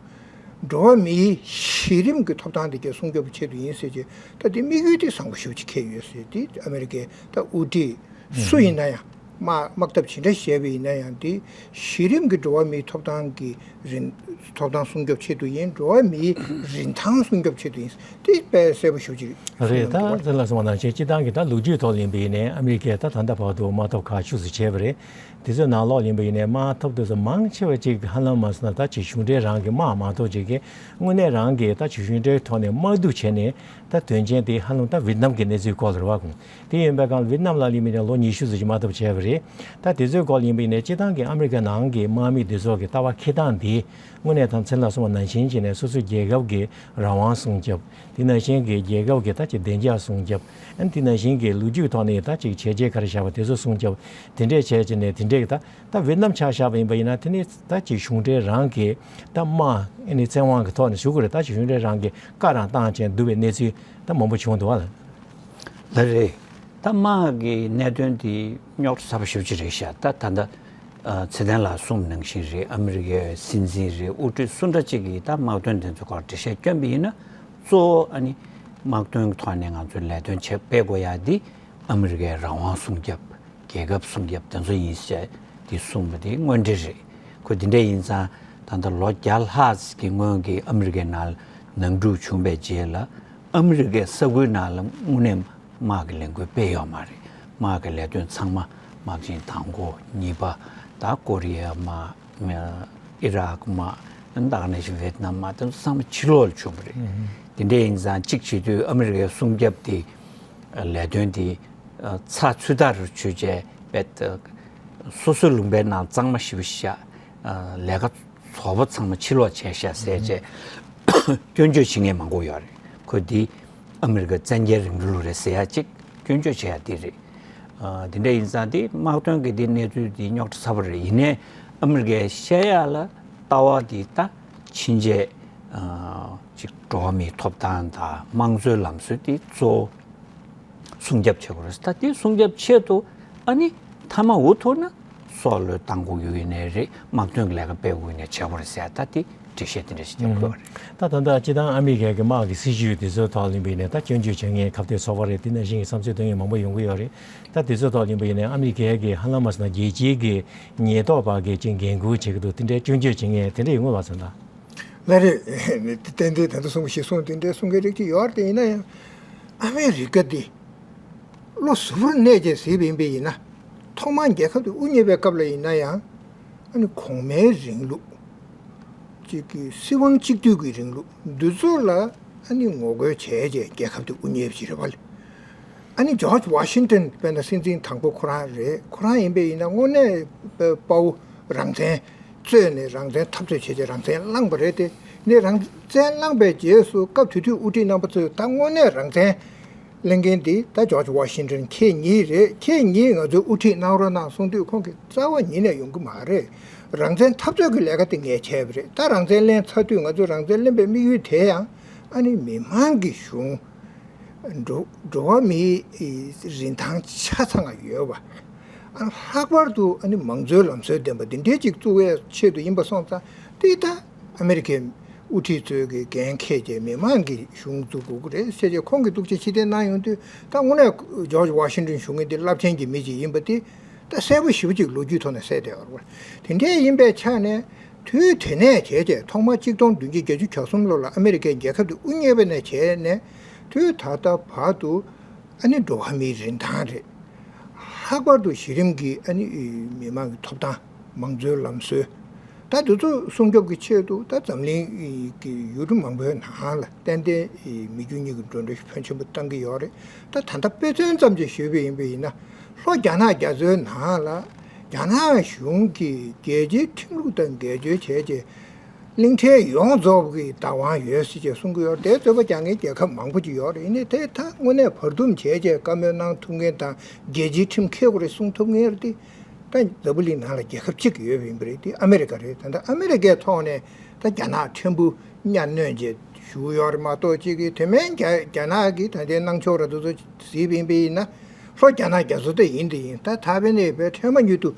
འགྲོ་བ་མིའི་གཞི་རིམ་གྱི་ཐོབ་ཐང་དེ་གའི་སྲུང་སྐྱོབ་ཆེད་དུ་ཡིན་ཟེར་གྱི་ད་དེ་དམིགས་ཡུལ་དེ་བཟང་པོ་ཞེ་པོ་ཅིག་འཁྱེར་ཡོད་ཟེར་དེ་ཨ་མི་རི་ཀའི་ད་དབུ་ཁྲིད་སུ་ཡིན་ན་ཡང་ དམག་དམག་འཐབ་ཇི་འདྲ་བྱས་པ་ཡིན་ན་ཡང་དེ་གཞི་རིམ་གྱི་འགྲོ་བ་མིའི་ཐོབ་ཐང་གི་རིན་ཐོབ་ཐང་སྲུང་སྐྱོབ་ཆེད་དུ་ཡིན། འགྲོ་བ་མིའི་རིན་ཐང་སྲུང་སྐྱོབ་ཆེད་དུ་ཡིན། དེ་དཔེ་གསལ་པོ་ཞེ་པོ་ཅིག་རེད། ད་གསལ་ལ་སོང་བ་ནང་བཞིན་སྤྱི་བཏང་གི་ད་ལོ་རྒྱུས་ཐོག་ལ་ཡིན་པ་ཡིན་ནའི་ཨ་མི་རི་ཀས་ད་ད་ལྟ་བར་དུ་དམག་འཐབ་ཁག་ཤུགས་སུ་བྱས་པ་རེད། དེ་ཚོའི་ནང་ལོགས་ཡིན་པ་ཡིན་ནའི་དམག་འཐབ་དེ་ཚོ་མང་ཆེ་བ་ཅིག་ཧ་ལམ་མ་སོང་ན་ད་ཅིག་གཞུང་འབྲེལ་རང་གི་དམག་མ་གཏོགས་ཅིག་གི་དངོས་གནས་རང་གི་ད་ཅིག་གཞུང་འབྲེལ་ཐོག་ནས་དམག་སྡུད་བྱས་ནས་ད་དོན་ཆེན་དེ་ཧ་ལམ་ད་ཝེ་ཏི་ནམ་གྱི་གནས་ཚུལ་སྐོར་ལ་རེད་བ། དེ་ཡིན་པའི་སྒང་ལ་ཝེ་ཏི་ནམ་ལ་ལི་མི་ནས་ལོ་ཉི་ཤུ་ཙམ་ཞིག་དམག་འཐབ་བྱས་པ་རེད། ད་དེ་ཚོའི་སྐོར་ཡིན་པ་ཡིན་ནའི་སྤྱིར་བཏང་གི་ཨ་མི་རི་ཀ་ནང་གི་དམག་མི་དེ་ཚོ་གི་ལྟ་བ་འཁྱེར་སྟངས་དེ་དངོས་གནས་དང་མཚན་ལ་སོང་བ་ནང་བཞིན་བྱས་ནས་སོ་སོའི་རྒྱལ་ཁབ་ཀྱི་རང་དབང་སྲུང་སྐྱོབ། དེ་ནང་བཞིན་གྱི་རྒྱལ་ཁབ་ཀྱི་ད་ཅིག་བདེ་འཇགས་སྲུང་སྐྱོབ། ཨ་ནི་དེ་ནང་བཞིན་གྱི་ལོ་རྒྱུས་ཐོག་ནས་ད་ཅིག་བྱས་རྗེས་ག་རེ་བཞག་པ་དེ་ཚོ་སྲུང་སྐྱོབ། དེ་འདྲས་བྱས་བྱས་ནས་དེ་འདྲས་ཀྱི་ད་ད་ཝེ་ཏི་ནམ་ཆ་བཞག་པ་ཡིན་པ་ཡིན་ན་དེ་ནི་ད་ཅིག་གཞུང་འབྲེལ་རང་གི་ད་དམག་ཨ་ནི་བཙན་དབང་གི་ཐོག་ནས་ཞུ་དགོས་རེད། ད་ཅིག་གཞུང་འབྲེལ་རང་གི་བཀའ་རང་བཏང་བྱས་འདུག་པའི་གནས་ཚུལ་ད་མང་པོ་བྱུང་འདུག་བ་ལ། ལགས་རེད། ད་དམག་གི་གནད་དོན་འདི་རྙོག་དྲ་ཚ་པོ་ཞེ་པོ་ཅིག་རེད་ཤག་ད་ད་ལྟ་ཨ་ཚེ་བརྟན་ལགས་གསུངས་ནང་བཞིན་རེད། ཨ་མི་རི་ཀའི་སྲིད་འཛིན་རེད། དབུ་ཁྲིད་སུ་འདྲ་ཅིག་གིས་ད་དམག་དོན་འདི་ཚོ་སྐོར་འགྲེལ་བཤད་བསྐྱོན་པ་ཡིན་ན་གཙོ་བོ་ཨ་ནི་དམག་དོན་ཐོག་ནས་ང་ཚོས་ལས་དོན་བྱེད་སྤེལ་དགོས་ཡ་འདི་ཨ་མི་རི་ཀའི་རང་དབང་སྲུང་སྐྱོབ། རྒྱལ་ཁབ་སྲུང་སྐྱོབ་དེ་ཚོ་ཡིན་ཟེར་དེ་གསུངས་པ་དེ་དངོས་འབྲེལ་རེད། ཁོ་དེ་འདྲ་ཡིན་ཙང་ད་ལྟ་ལོ་བརྒྱ་ལྷག་གི་སྔོན་གྱི་ཨ་མི་རི་ཀའི་ནང་ནང་འཁྲུག་བྱུང་བའི་རྗེས་ལ་ཨ་མི་རི་ཀའི་ས་ཁུལ་ནང་ལ་དངོས་གནས་དམག་གི་ལས་འགུལ་སྤེལ་ཡོད་མ་རེད། དམག་གི་ལས་དོན་ཚང་མ་དམག་ཆེན་དང་པོ་གཉིས་པ་ད་ཀོ་རི་ཡ་དམག་ཨི་རག་དམག་ད་ག་ནང་བཞིན་ཝེ་ཏི་ནམ་དམག་དེ་ཚོ་ཚང་མ་ཕྱི་ལོགས་ལ་བྱུང་བ་རེད། དེ་འདྲ་ཡིན་ཙང་གཅིག་བྱེད་དུས་ཨ་མི་རི་ཀའི་སྲུང་སྐྱོབ་དེ་ལས་དོན་དེ་ཚགས་ཚུད་ཐག་རུ་ཆུད་བྱས་པའི་སོ་སོའི་ལུང་པའི་ནང་གཙང་མ་ཞེ་པོ་བཞག་ལས་ཀ་ཚོགས་པ་ཚང་མ་ཕྱིར་ལོག་བྱས་ཤག་ཟེར་བྱས་སྐྱོན་བརྗོད་བྱེད་མཁན་མང་པོ་ཡོད་རེད། ཁོ་འདི་ཨ་མི་རི་ཀ་བཙན་རྒྱལ་རིང་ལུགས་རེད་ཟེར་ཡ་གཅིག་སྐྱོན་བརྗོད་བྱེད་ཡ་འདི་རེད། དེ་འདྲ་ཡིན་ཙང་དེ་དམག་དོན་གྱི་དེ་གནས་ཚུལ་དེ་རྙོག་དྲ་ཚ་པོ་རེད། ཡིན་ནའི་ཨ་མི་རི་ཀའི་བཤད་ཡ་ལ་ལྟ་བ་དེ་ད་ཕྱིན་ཆད་ཅིག་འགྲོ་བ་མིའི་ཐོབ་ཐང་དང་དམངས་གཙོའི་ལམ་སྲོལ་དེ་གཙོ་བོ་སྲུང་སྐྱོབ་བྱེད་དགོས་རེད། ད་དེ་སྲུང་སྐྱོབ་ཆེད་དུ་ཨ་ནི་མཐའ་མ་འུ་ཐུག་ན་སྲོག་བློས་བཏང་དགོས་ཀྱི་ཡོད་ནའི་རེད། དམག་དོན་གྱི་ལས་ཀ་སྤེལ་དགོས་ནའི་བྱེད་དགོས་རེད་ཟེར་ད་དེ་འགྲེལ་བཤད་དེ་འདྲ་ཞིག་རྒྱབ་དགོས་པ་རེད། ད་ད་ལྟ་སྤྱི་བཏང་ཨ་མི་རི་ཀའི་གི་དམག་གི་སྲིད་ཇུས་དེ་ཚོའི་ཐོག་ལ་ཡིན་པ་ཡིན་ནའི་ད་སྐྱོན་བརྗོད་བྱེད་མཁན་ཁ་གཏད་ཚོགས་པ་རེད། དེ་ནང་བཞིན་གྱི་བསམ་ཚུལ་འདོན་མཁན་མང་པོ་ཡོང་གི་ཡོད་རེད། ད་དེ་ཚོའི་ཐོག་ལ་ཡིན་པ་ཡིན་ནའི་ཨ་མི་རི་ཀའི་གི་ཧ་ལམ་མ་སོང་ན་རྒྱལ་སྤྱིའི་གི་ཉེན་རྟོག་པ་གི་ཅིག་འགན་འཁུར་བྱེད་ཀྱི་འདུག་དེ་འདྲའི་སྐྱོན་བརྗོད་བྱེད་མཁན་དེ་འདྲ་ཡོང་གི་མ་སོང་ད། ལགས་རེད། ཏན་ཏན་ད་ལྟ་གསུང་གི་ཞིག་གསུང་དེ་འདྲའི་གསུང་མཁན་རིགས་ཅིག་ཡོད་རེད། དེ་ཡིན་ན་ཡང་ཨ་མི་རི་ཀ་འདི་བློ་གཟུ་བོར་གནས་བྱས་ཟེར་བ་ཡིན་པ་ཡིན་ན། ཐོག་མར་རྒྱལ་ཁབ་དེ་དབུ་བརྙེས་པའི་སྐབས་ལ་ཡིན་ན་ཡང་ཨ་ནི་གོང་མའི་རིང་ལུགས་ཅིག་གི་སྲིད་དབང་གཅིག་སྡུད་ཀྱི་རིང་ལུགས་འདི་ཚོ་ལ་ཨ་ནི་ངོ་རྒོལ་བྱས་བྱས་རྒྱལ་ཁབ་དེ་དབུ་བརྙེས་པ་ཞིག་རེད་པ། ཨ་ནི་ཇོརྗ་ཝ་ཤིང་ཏོན་དཔེར་ན་སྲིད་འཛིན་དང་པོ་ཁོ་རང་རེད། ཁོ་རང་ཡིན་པ་ཡིན་ན་དངོས་གནས་དཔའ་བོ་རང་བཙན་རྩོད་ནས་རང་བཙན་འཐབ་རྩོད་བྱས་བྱས་རང་བཙན་བླངས་པ་རེད་དེ། ནས་རང་བཙན་བླངས་པའི་རྗེས་སུ་སྐབས་དེ་དུས་དབུ་ཁྲིད་རྣམ་པ་ཚོས་ད་དངོས་གནས་རང་བཙན་ལེན་མཁན་འདི་ད་ཇོརྗ་ཝ་ཤིང་ཏོན་ཁྱེད་གཉིས་རེད། ཁྱེད་གཉིས་ང་ཚོའི་དབུ་ཁྲིད་གནང་རོགས་གནང་གསུང་དུས་ཁོང་གིས་རྩ་བ་ཉིད་ནས་ཡོང་གི་མ་རེད། རང་བཙན་འཐབ་རྩོད་ཀྱི་ལས་ཀ་དེ་ངས་བྱས་པ་རེད། ད་རང་བཙན་ལེན་ཚར་དུས་ང་ཚོས་རང་བཙན་ལེན་པའི་དམིགས་ཡུལ་དེ་ཡང་ཨ་ནི་མི་མང་གི་གཞུང་འགྲོ་འགྲོ་བ་མིའི་རིན་ཐང་ཆ་ཚང་བ་ཡོད་པ། ཨ་ལྷག་པར་དུ་ཨ་ནི་མང་གཙོའི་ལམ་སྲོལ་ལྡན་པ་འདི་འདྲའི་ཅིག་བཙུགས་པའི་ཆེད་དུ་ཡིན་པ་སོང་ཙང་དེ་ད་ཨ་མི་རི་ཀའི་དབུ་ཁྲིད་ཚོས་ཀྱི་འགན་འཁྱེར་བྱས་མི་མང་གི་གཞུང་བཙུགས་དགོས་ཀྱི་རེད་ཟེར་བྱས་ཁོང་གིས་ཐུགས་རྗེ་ཆེ་དེ་གནང་ཡོང་དུས་ད་དངོས་གནས་ཇོརྗ་ཝ་ཤིང་ཏོན་ཞུ་མཁན་དེ་རླབས་ཆེན་གྱི་མི་ཅིག་ཡིན་པ་དེ་ད་གསལ་པོ་ཞེ་པོ་ཅིག་ལོ་རྒྱུས་ཐོག་ནས་གསལ་བསྡད་ཡོད་རེད། དེ་འདྲའི་ཡིན་པའི་ཆ་ནས་དུས་དེ་ནས་བྱས་བྱས་ཐོག་མར་ཆིག་སྟོང་བདུན་བརྒྱ་བརྒྱད་ཅུ་གྱ་གསུམ་ལོ་ལ་ཨ་མི་རི་ཀའི་རྒྱལ་ཁབ་དེ་དབུ་བརྙེས་པ་ནས་བྱས་ནས་དུས་ད་ལྟ་བར་དུ་ཨ་ནི་འགྲོ་བ་མིའི་རིན་ཐང་རེད། ལྷག་པར་དུ་གཞི་རིམ་གྱི་ཨ་ནི་མི་མང་གི་ཐོབ་ཐང་མང་གཙོའི་ལམ་སྲོལ་ད་དེ་ཚོ་སྲུང་སྐྱོབ་ཀྱི་ཆེད་དུ་ད་འཛམ་གླིང་གི་ཡུལ་གྲུ་མང་པོའི་ནང་ལ་ཏན་ཏན་མི་རྒྱུ་གཉིས་ཀྱི་འགྲོ་གྲོན་ཕོན་ཆེན་པོ་བཏང་གི་ཡོད་རེད། ད་ད་ལྟ་དཔེ་མཚོན་ཙམ་ཅིག་ཞུས་པ་ཡིན་པ་ཡིན་ན་ལྷོ་རྒྱ་ནག་རྒྱ་མཚོའི་ནང་ལ་རྒྱ་ནག་གཞུང་གིས་རྒྱལ་སྤྱིའི་ཁྲིམས་ལུགས་དང་འགལ་འཛོལ་བྱས་རྗེས། གླིང་ཕྲན་ཡོངས་རྫོགས་ཀྱི་བདག་དབང་ཡོད་ཟེར་བྱས་གསུང་གི་ཡོད་རེད། དེ་རྩོད་པ་རྒྱག་མཁན་རྒྱལ་ཁབ་མང་པོ་ཅིག་ཡོད་རེད། ཡིན་ནའི་དེ་ད་དངོས་གནས་བར་འདུམ་བྱས་བྱས་བཀའ་མོལ་གནང་ཐུབ་མཁན་དང་རྒྱལ་སྤྱིའི་ཁྲིམས་འཁྱེར་དགོས་རེད་གསུང་ཐུབ་མཁན་རེད་དེ། ད་འཛམ་བུ་གླིང་ནང་ལ་རྒྱལ་ཁབ་གཅིག་ཡོད་པ་ཡིན་པ་རེད། དེ་ཨ་མི་རི་ཀ་རེད། ད་ལྟ་ཨ་མི་རི་ཀའི་ཐོག་ནས་ད་རྒྱ་ནག་ཕྲན་བུ་གཉའ་གནོན་བྱས་བཞུགས་ཡོད་རེད་མ་གཏོགས་ཅིག་གིས་དེ་མིན་རྒྱ་རྒྱ་ནག་གིས་ད་ལྟའི་གནང་ཕྱོགས་ར་དེ་ཚོ་གཟིགས་པ་ཡིན་པ་ཡིན་ན་ལྷོ་རྒྱ་ནག་རྒྱ་མཚོ་དེ་ཡིན་དེ་ཡིན། ད་ད་ཕན་ནས་བས་ཁྲལ་མ་ཉུལ་དུ།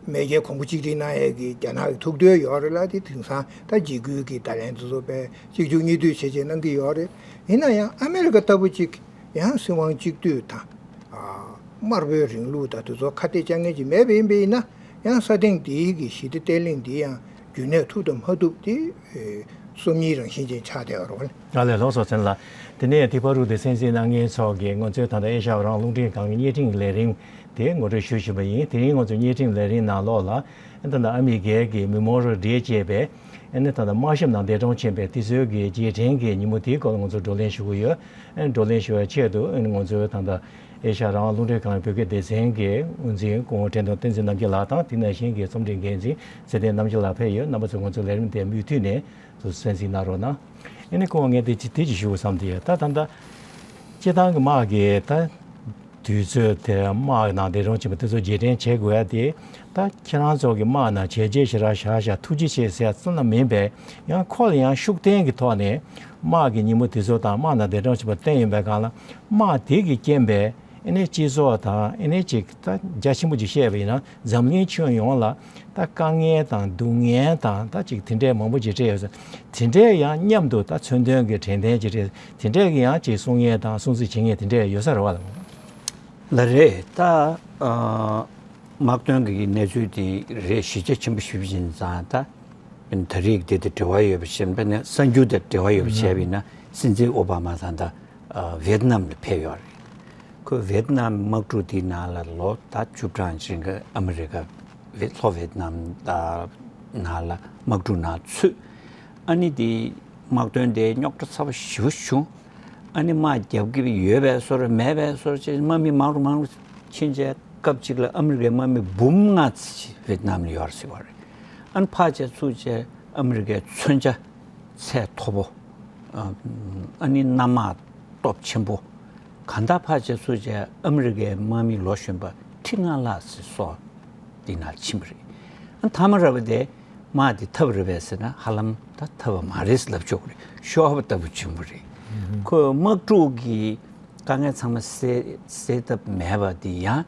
མེས་རྒྱལ་གོང་བུ་གཅིག་སྒྲིལ་གནང་ཡས་ཀྱི་རྒྱ་ནག་གི་ཐུགས་འདོད་ཡོད་རེད་ལ། དེ་དེང་སང་ད་འཇིགས་སྐུལ་གྱི་བརྡ་ལན་དེ་ཚོ་དཔེ་གཅིག་མཇུག་གཉིས་མཐུད་བྱས་བྱས་གནང་གི་ཡོད་རེད། ཡིན་ན་ཡང་ཨ་མེ་རི་ཀ་ལྟ་བུ་གཅིག་ཡང་སྲིད་དབང་གཅིག་སྡུད་དང་། ཨ་ དམར་པོའི་རིང་ལུགས་དང་དེ་ཚོ་ཁ་གཏད་གཅོག་མཁན་ཅིག་མེད་པ་ཡིན་པ་ཡིན་ན། ཡང་ས་སྟེང་འདིའི་གི་ཞི་བདེ་བརྟན་ལྷིང་འདི་ཡང་རྒྱུན་གནས་ཐུབ་དང་མ་ཐུབ་དེ་སོམ་ཉིའི་རང་བཞིན་ཅན་ཆགས་བསྡད་ཡོད་རེད་བ། ཨ་ལས། ལགས་སོ། མཚན་ལ། དེ་ནས་དེ་བར་དུ་དེ་གསན་གཟིགས་གནང་མཁན་ཚོ་གིས་ང་ཚོའི་ད་ལྟ་ཨེ་ཤ་ཡ་རང་དབང་རླུང་འཕྲིན་ཁང་གི་བརྙན་འཕྲིན་ལས་རིམ་དེ་ངོ་སྤྲོད་ཞུ་བཞིན་པ་ཡིན། དེ་རིང་ང་ཚོའི་བརྙན་འཕྲིན་ལས་རིམ་ནང་ལོགས་ལ་ད་ལྟ་ཨ་མི་རྒྱལ་གྱི་མི་མོ་རི་ཌེ་ཅེས་པའི་ཨ་ནི་ད་ལྟ་དམར་ཤམ་ནང་འདས་གྲོངས་ཕྱིན་པའི་དེ་ཚོའི་གི་རྗེས་དྲན་གྱི་ཉིན་མོ་དེའི་སྐོར་ལ་ང་ཚོ་བགྲོ་གླེང་ཞུ་གི་ཡོད། ཨ་ནི་བགྲོ་གླེང་ཞུ་བའི་ཆེད་དུ་ཨ་ནི་ང་ཚོའི་ད་ལྟ་ཨེ་ཤ་ཡ་རང་དབང་རླུང་འཕྲིན་ཁང་བོད་སྐད་སྡེ་ཚན་གྱི་དབུ་འཛིན་སྐུ་ངོ་དྲན་གདུང་བསྟན་འཛིན་རྣམ་རྒྱལ་ལགས་དང་དེ་ནང་བཞིན་གྱི་རྩོམ་སྒྲིག་འགན་འཛིན་ཚེ་བརྟན་རྣམ་རྒྱལ་ལགས་ཕེབས་ཡོད། རྣམ་པ་ཚོས་ང་ཚོའི་ལས་རིམ་དེ་མུ་མཐུད་ནས་དུ་གསན་གཟིགས་གནང་རོགས་གནང་། ཨ་ནི་སྐུ་ངོ། ངས་དེ་ཅི་དེ་ཅི་ཞུ་བསམ་དེ་ཡོད། ད་ད་ད་སྤྱི་བཏང་གི་དམག་གི་ད་དུས་ཚོད་དེ་དམག་ནང་འདས་གྲོངས་ཕྱིན་པ་དེ་ཚོ་རྗེས་དྲན་བྱེད་དགོས་ཡ་དེ། ད་ཁྱེད་རང་ཚོ་གི་དམག་ནང་བྱས་རྗེས་ཞེ་དྲག་བཞག་བཞག་ཐུགས་རྗེ་ཆེ་ཟེར་ཙམ་ལ་མིན་པས། ཡང་ཁོ་ལ་ཡང་ཤུགས་བསྟན་གྱི་ཐོག་ནས་དམག་གི་ཉིན་མོ་དེ་ཚོ་དང་དམག་ནང་འདས་གྲོངས་ཕྱིན་པ་བསྟན་ཡོད་པའི་སྒང་ལ། དམག་དེ་གི་རྐྱེན་པས་ཨ་ནི་སྤྱི་ཚོགས་དང་ཨ་ནི་ཅིག་ད་རྒྱ་ཆེན་པོ་ཅིག་བཤད་པ་ཡིན་ན་འཛམ་གླིང་ཁྱོན་ཡོངས་ལ་ད་དཀའ་ངལ་དང་སྡུག་བསྔལ་དང་ད་ཅིག་དེ་འདྲའི་མང་པོ་ཅིག་འཕྲད་ཡོད་ས། དེ་འདྲའི་ཡང་མཉམ་དུ་ད་མཚོན་དོན་གྱི་དྲན་རྟེན་ཅིག་རེད། དེ་འདྲའི་གི་ཡང་ཅིག་གསུང་ཡས་དང་སྲུང་བརྩི་བྱེད་མཁན་དེ་འདྲའི་ཡོད་ས་རེད་བ། ལགས་རེད། ད་ཨ་དམག་དོན་གྱི་གནས་ཚུལ་དེ་རེད། གཞི་རྒྱ་ཆེན་པོ་ཞིག་ཡིན་ཙང་ད་ད་རེས་དེ་དང་འབྲེལ་བ་ཡོད་པ་བྱས་པ་ན། གསར་འགྱུར་དང་འབྲེལ་བ་ཡོད་པ་བྱས་པ་ཡིན་ན། སྲིད་འཛིན་ཨོ་བྷ་མ་ད་ལྟ་ཨ་ཝེད་ནམ་ལ་ཕེབས་ཡོད་རེད། ཁོས་ཝེད་ནམ་དམག་འཁྲུག་དེའི་ནང་ལ་ལོ་ད་བཅུ་གྲངས་རིང་གི་ཨ་མི་རི་ཀ་ཝེད་ལྷོ་ཝེད་ནམ་ནང་ལ་དམག་འཁྲུག་ནང་ཚུད། ཨ་ནི་དེ་དམག་དོན་དེ་རྙོག་དྲ་ཚ་བ་ཞེ་པོ་བྱུང་། ཨ་ནི་དམག་རྒྱག་གི་ཡོད་པའི་བཟོ་འདྲ་མེད་པའི་བཟོ་འདྲ་བྱས། དམག་མི་མང་རུ་མང་རུ་ཕྱིན་བྱས། སྐབས་གཅིག་ལ་ཨ་མི་རི་ཀའི་དམག་མི་འབུམ་ལྔ་ཙམ་ཅིག་ཝེད་ནམ་ལ་ཡོད་རེད་ཟེར་བ་རེད། ཨ་ནི་ཕར་བྱས་ཚུར་བྱས་ཨ་མི་རི་ཀའི་མཚོན་ཆ་ཚད་མཐོ་པོ། ཨ་ཨ་ནི་གནམ་དམག་སྟོབས་ཆེན་པོ། གང་ལྟར་ཕར་བྱས་ཚུར་བྱས་ཨ་མི་རི་ཀའི་དམག་མི་ལོ་གཞོན་པ་ཁྲི་ལྔ་ལྷག་ཙམ་སོགས་འདི་ནང་ཕྱིན་པ་རེད། ཨ་མཐའ་མ་ར་བ་དེ་དམག་དེ་འཐབ་རེད་པས་ཟེར་ན་ཧ་ལམ་ད་འཐབ་པ་མ་རེད་ལབ་ཆོག་གི་རེད། ཤོར་བ་ལྟ་བུ་བྱུང་བ་རེད། ཁོས་དམག་འཁྲུག་གི་དཀའ་ངལ་ཚང་མ་སེལ་སེལ་ཐབས་མེད་པ་དེ་ཡང་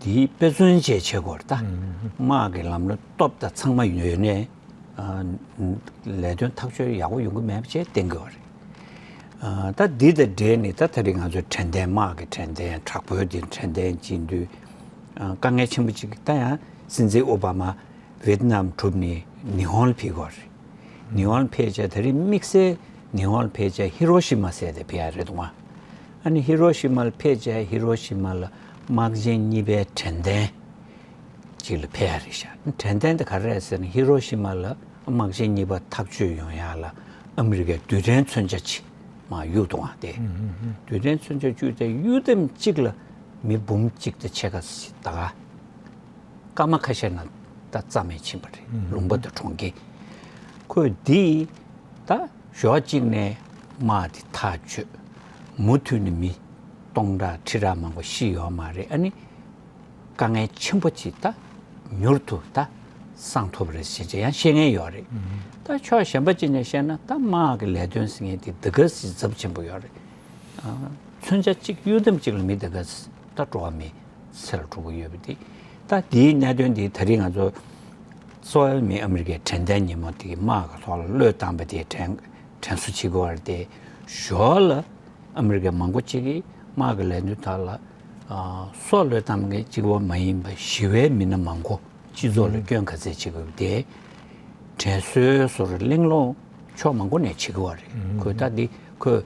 དེའི་དཔེ་མཚོན་བཅས་བྱེད་དགོས་རེད་ད། དམག་གི་ལམ་ལ་སྟོབས་དང་ཚང་མ་ཡོད་ནས། ཨ་ལས་དོན་ཐག་གཅོད་ཡག་པོ་ཡོང་གི་མེད་པ་བྱས་བསྟན་དགོས་པ་རེད། ཨ་ད་འདི་དང་འབྲེལ་ནས་ད་ད་རེས་ང་ཚོའི་དྲན་རྟེན། དམག་གི་དྲན་རྟེན་དྲག་པོའི་འདི་དྲན་རྟེན་བྱེད་དུས། ཨ་དཀའ་ངལ་ཆེན་པོ་གཅིག་ད་ཡང་སྲིད་འཛིན་ཨོ་བྷ་མ་ཝེད་ནམ་གྲུབ་ནས་ཉི་ཧོང་ལ་ཕེབས་ཀྱི་ཡོད་རེད། ཉི་ཧོང་ལ་ཕེབས་བྱས་ད་རེས་དམིགས་བསལ་ཉི་ཧོང་ལ་ཕེབས་བྱས་ཧི་རོ་ཤི་མ་ཟེར་དེ་ཕེབས་ཡ་རེད་འདུག་ཨ་ནི་ཧི་རོ་ཤི་མ་ལ་ཕེབས་བྱས་ཧི་རོ་ཤི་མ་ལ་དམག་ཆེན་གཉིས་པའི་དྲན་རྟེན་ཅིག་ལ་ཕེབས་ཡ་རེད་ཤག་དྲན་རྟེན་དེ་ག་རེ་རེད་ཟེར་ན། ཧི་རོ་ཤི་མ་ལ་དམག་ཆེན་གཉིས་པ་ཐག་གཅོད་ཡོང་ཡ་ལ་ཨ་མི་རི་ཀའི་རྡུལ་ཕྲན་མཚོན་ཆ་ཅིག་མར་གཡུགས་འདུག་ཨ། དེ་རྡུལ་ཕྲན་མཚོན་ཆ་གཡུགས་ཏེ་གཡུགས་དམ་གཅིག་ལ་མི་འབུམ་གཅིག་དང་ཕྱེད་ཀ་ཙམ་ད་ག་སྐར་མ་ཁ་ཤས་ནང་ད་རྩ་མེད་ཕྱིན་པ་རེད། ལུང་པ་དང་གྲོང་ཁྱེར། ཁོས་འདི་ད་ཞོགས་གཅིག་ནས་དམག་དེ་ཐག་ཆོད། མུ་མཐུད་ནས་མི་སྟོང་ཕྲག་ཁྲི་ཕྲག་མང་པོ་ཤི་ཡོད་མ་རེད། ཨ་ནི་དཀའ་ངལ་ཆེན་པོ་ཅིག་ད་མྱུར་དུ་ད་སངས་ཐུབ་རེད་ཟེར་བྱས་ཡང་བཤད་མཁན་ཡོད་རེད། ད་ཕྱོགས་གཞན་པ་ཅིག་ནས་བཤད་ན་ད་དམག་གི་ལས་དོན་ཟེར་མཁན་དེ་འདི་ག་ཙམ་ཚབས་ཆེན་པོ་ཡོད་རེད། ཨ་མཚོན་ཆ་གཅིག་གཡུག་དམ་གཅིག་ལ་མི་འདི་ག་ཙམ་ད་འགྲོ་བ་མི་ཚེ་ལ་འགྲོ་གི་ཡོད་པ་དེ། ད་དེའི་གནད་དོན་དེ་ད་རེས་ང་ཚོ་གཙོ་བོ་མི་ཨ་མི་རི་ཀའི་དྲན་རྟེན་ཉིན་མོ་དེ་དམག་གི་ཐོག་ལ་བློས་བཏང་བ་དེ་དྲན་དྲན་གསོ་བྱེད་དགོས་པ་རེད་དེ། ཞོར་ལ་ཨ་མི་རི་ཀའི་མང་པོ་ཅིག་གིས་དམག་གི་ལས་དོན་དག་ལ་ཨ་སྲོག་བློས་བཏང་མཁན་གཅིག་པོ་མ་ཡིན་པ་ཞི་བའི་མི་སྣ་མང་པོ་སྤྱི་ཚོགས་ལ་སྐྱོན་ག་ཚད་བྱེད་དགོས་པ་དེ། དྲན་གསོའི་ཟུར་གླེང་སློང་ཕྱོགས་མང་པོ་ནས་བྱེད་ཀྱི་ཡོད་རེད། ཁོས་ད་འདི་ཁོས་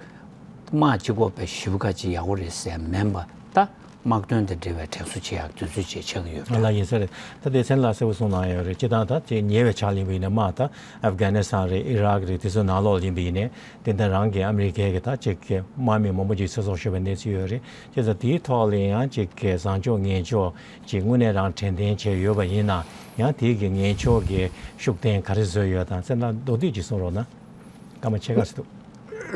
དམག་གཅིག་པོ་པའི་ཞི་བ་ཁ་ཅིག་ཡག་པོ་རེད་ཟེར་མིན་པ། ད་དམག་དོན་དང་འབྲེལ་བའི་དྲན་གསོ་བྱེད་ཡག་དུས་ཚོད་ཅིག་ཆགས་ཀྱི་ཡོད་པ་རེད། ལགས་ཡིན་ས་རེད། ད་དེ་མཚན་ལ་གསལ་པོ་གསུངས་གནང་ཡོད་རེད། སྤྱིར་བཏང་ད་དེ་ཉེ་བའི་ཆར་ཡིན་པ་ཡིན་ན་དམག་ད་ཨབ་གྷ་ནི་སི་ཐན་རེད། ཨི་རག་རེད། དེ་ཚོའི་ནང་ལོགས་ཡིན་པ་ཡིན་ནའི་དེ་འདྲ་རང་གི་ཨ་མི་རི་ཀའི་གི་ད་ཅིག་གི་དམག་མི་མང་པོ་ཅིག་ཚེ་སྲོག་ཤོར་བའི་གནས་ཚུལ་ཡོད་རེད། བྱས་ཙང་དེའི་ཐོག་ལ་ཡང་ཅིག་གི་བཟང་ཕྱོགས་ངན་ཕྱོགས་ཅིག་དངོས་གནས་རང་དྲན་རྟེན་བྱས་ཡོད་པ་ཡིན་ན་ཡང་དེའི་གི་ངན་ཕྱོགས་ཀྱི་ཤུགས་བསྟན་ག་རེ་བཟོས་ཡོད་དང་ཟེར་ན་མདོར་བསྡུས་ཅིག་གསུང་རོགས་གནང་། སྐར་མ་ཕྱེད་ཀ་ཙམ་འདུག་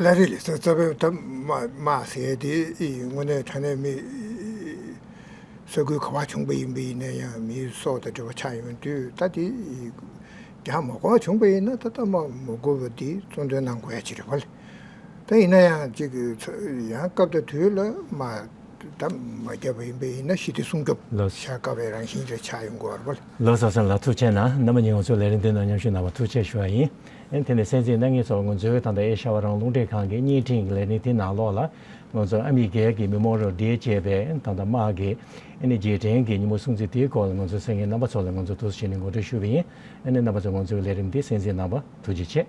ལགས་རེད། ལགས་སོ། རྩ་བའི་ད་དམག་དམག་ཟེར་དེ་དངོས་གནས་དྲང་གནས་མི་ས་ཁུལ་ག་བ་བྱུང་པ་ཡིན་པ་ཡིན་ན་ཡང་མིའི་སྲོག་དང་འབྲེལ་བ་ཆགས་ཡོང་དུས་ད་དེ་རྒྱག་མ་དགོས་པ་བྱུང་པ་ཡིན་ན་ད་ལྟ་དམག་མ་དགོས་པ་དེ་གཙོ་འདོན་གནང་དགོས་ཡ་ཅིག་རེད་བ་ལ། ད་ཡིན་ན་ཡང་ཅིག་ཚ་ཡང་སྐབས་དང་དུས་ལ་དམག་ད་མ་བརྒྱབ་པ་ཡིན་པ་ཡིན་ན་ཞི་བདེ་སྲུང་སྐྱོབ་ལགས། བྱ་དཀའ་བའི་རང་བཞིན་ཅིག་ཆགས་ཡོང་དགོས་པ་རེད་བ་ལ། ལགས་སོ། སེམས་ལ་ཐུགས་རྗེ་གནང་། རྣམ་པ་གཉིས་ང་ཚོའི་ལས་རིམ་འདི་ནང་མཉམ་ཞུགས་གནང་བར་ཐུགས་རྗེ་ཆེ་ཞུ་བ་ཡིན། ཨེ་དེ་ནས་གསན་གཟིགས་གནང་མཁན་ཚོ་ང་ཚོའི་ད་ལྟ་ཨེ་ཤ་ཡ་རང་དབང་རླུང་འཕྲིན་ཁང་གི་བརྙན་འཕྲིན་གྱི་ལས་རིམ་དེ་ནང་ལོགས་ལ་ ང་ཚོ་ཨ་མི་རི་ཀའི་གི་མི་མང་རོགས་འདྲེས་བྱས་པའི་ད་ལྟ་དམག་གི་ཨ་ནི་རྗེས་དྲན་གྱི་ཉིན་མོ་སྲུང་བརྩི་དེའི་སྐོར་ལ་ང་ཚོ་གསན་མཁན་རྣམ་པ་ཚོ་ལ་ང་ཚོ་ཐུགས་རྗེ་ཆེ་ནས་ངོ་སྤྲོད་ཞུ་བ་ཡིན། ཨ་ནི་རྣམ་པ་ཚོ་ང་ཚོའི་ལས་རིམ་འདི་གསན་གཟིགས་གནང་བར་ཐུགས་རྗེ་ཆེ།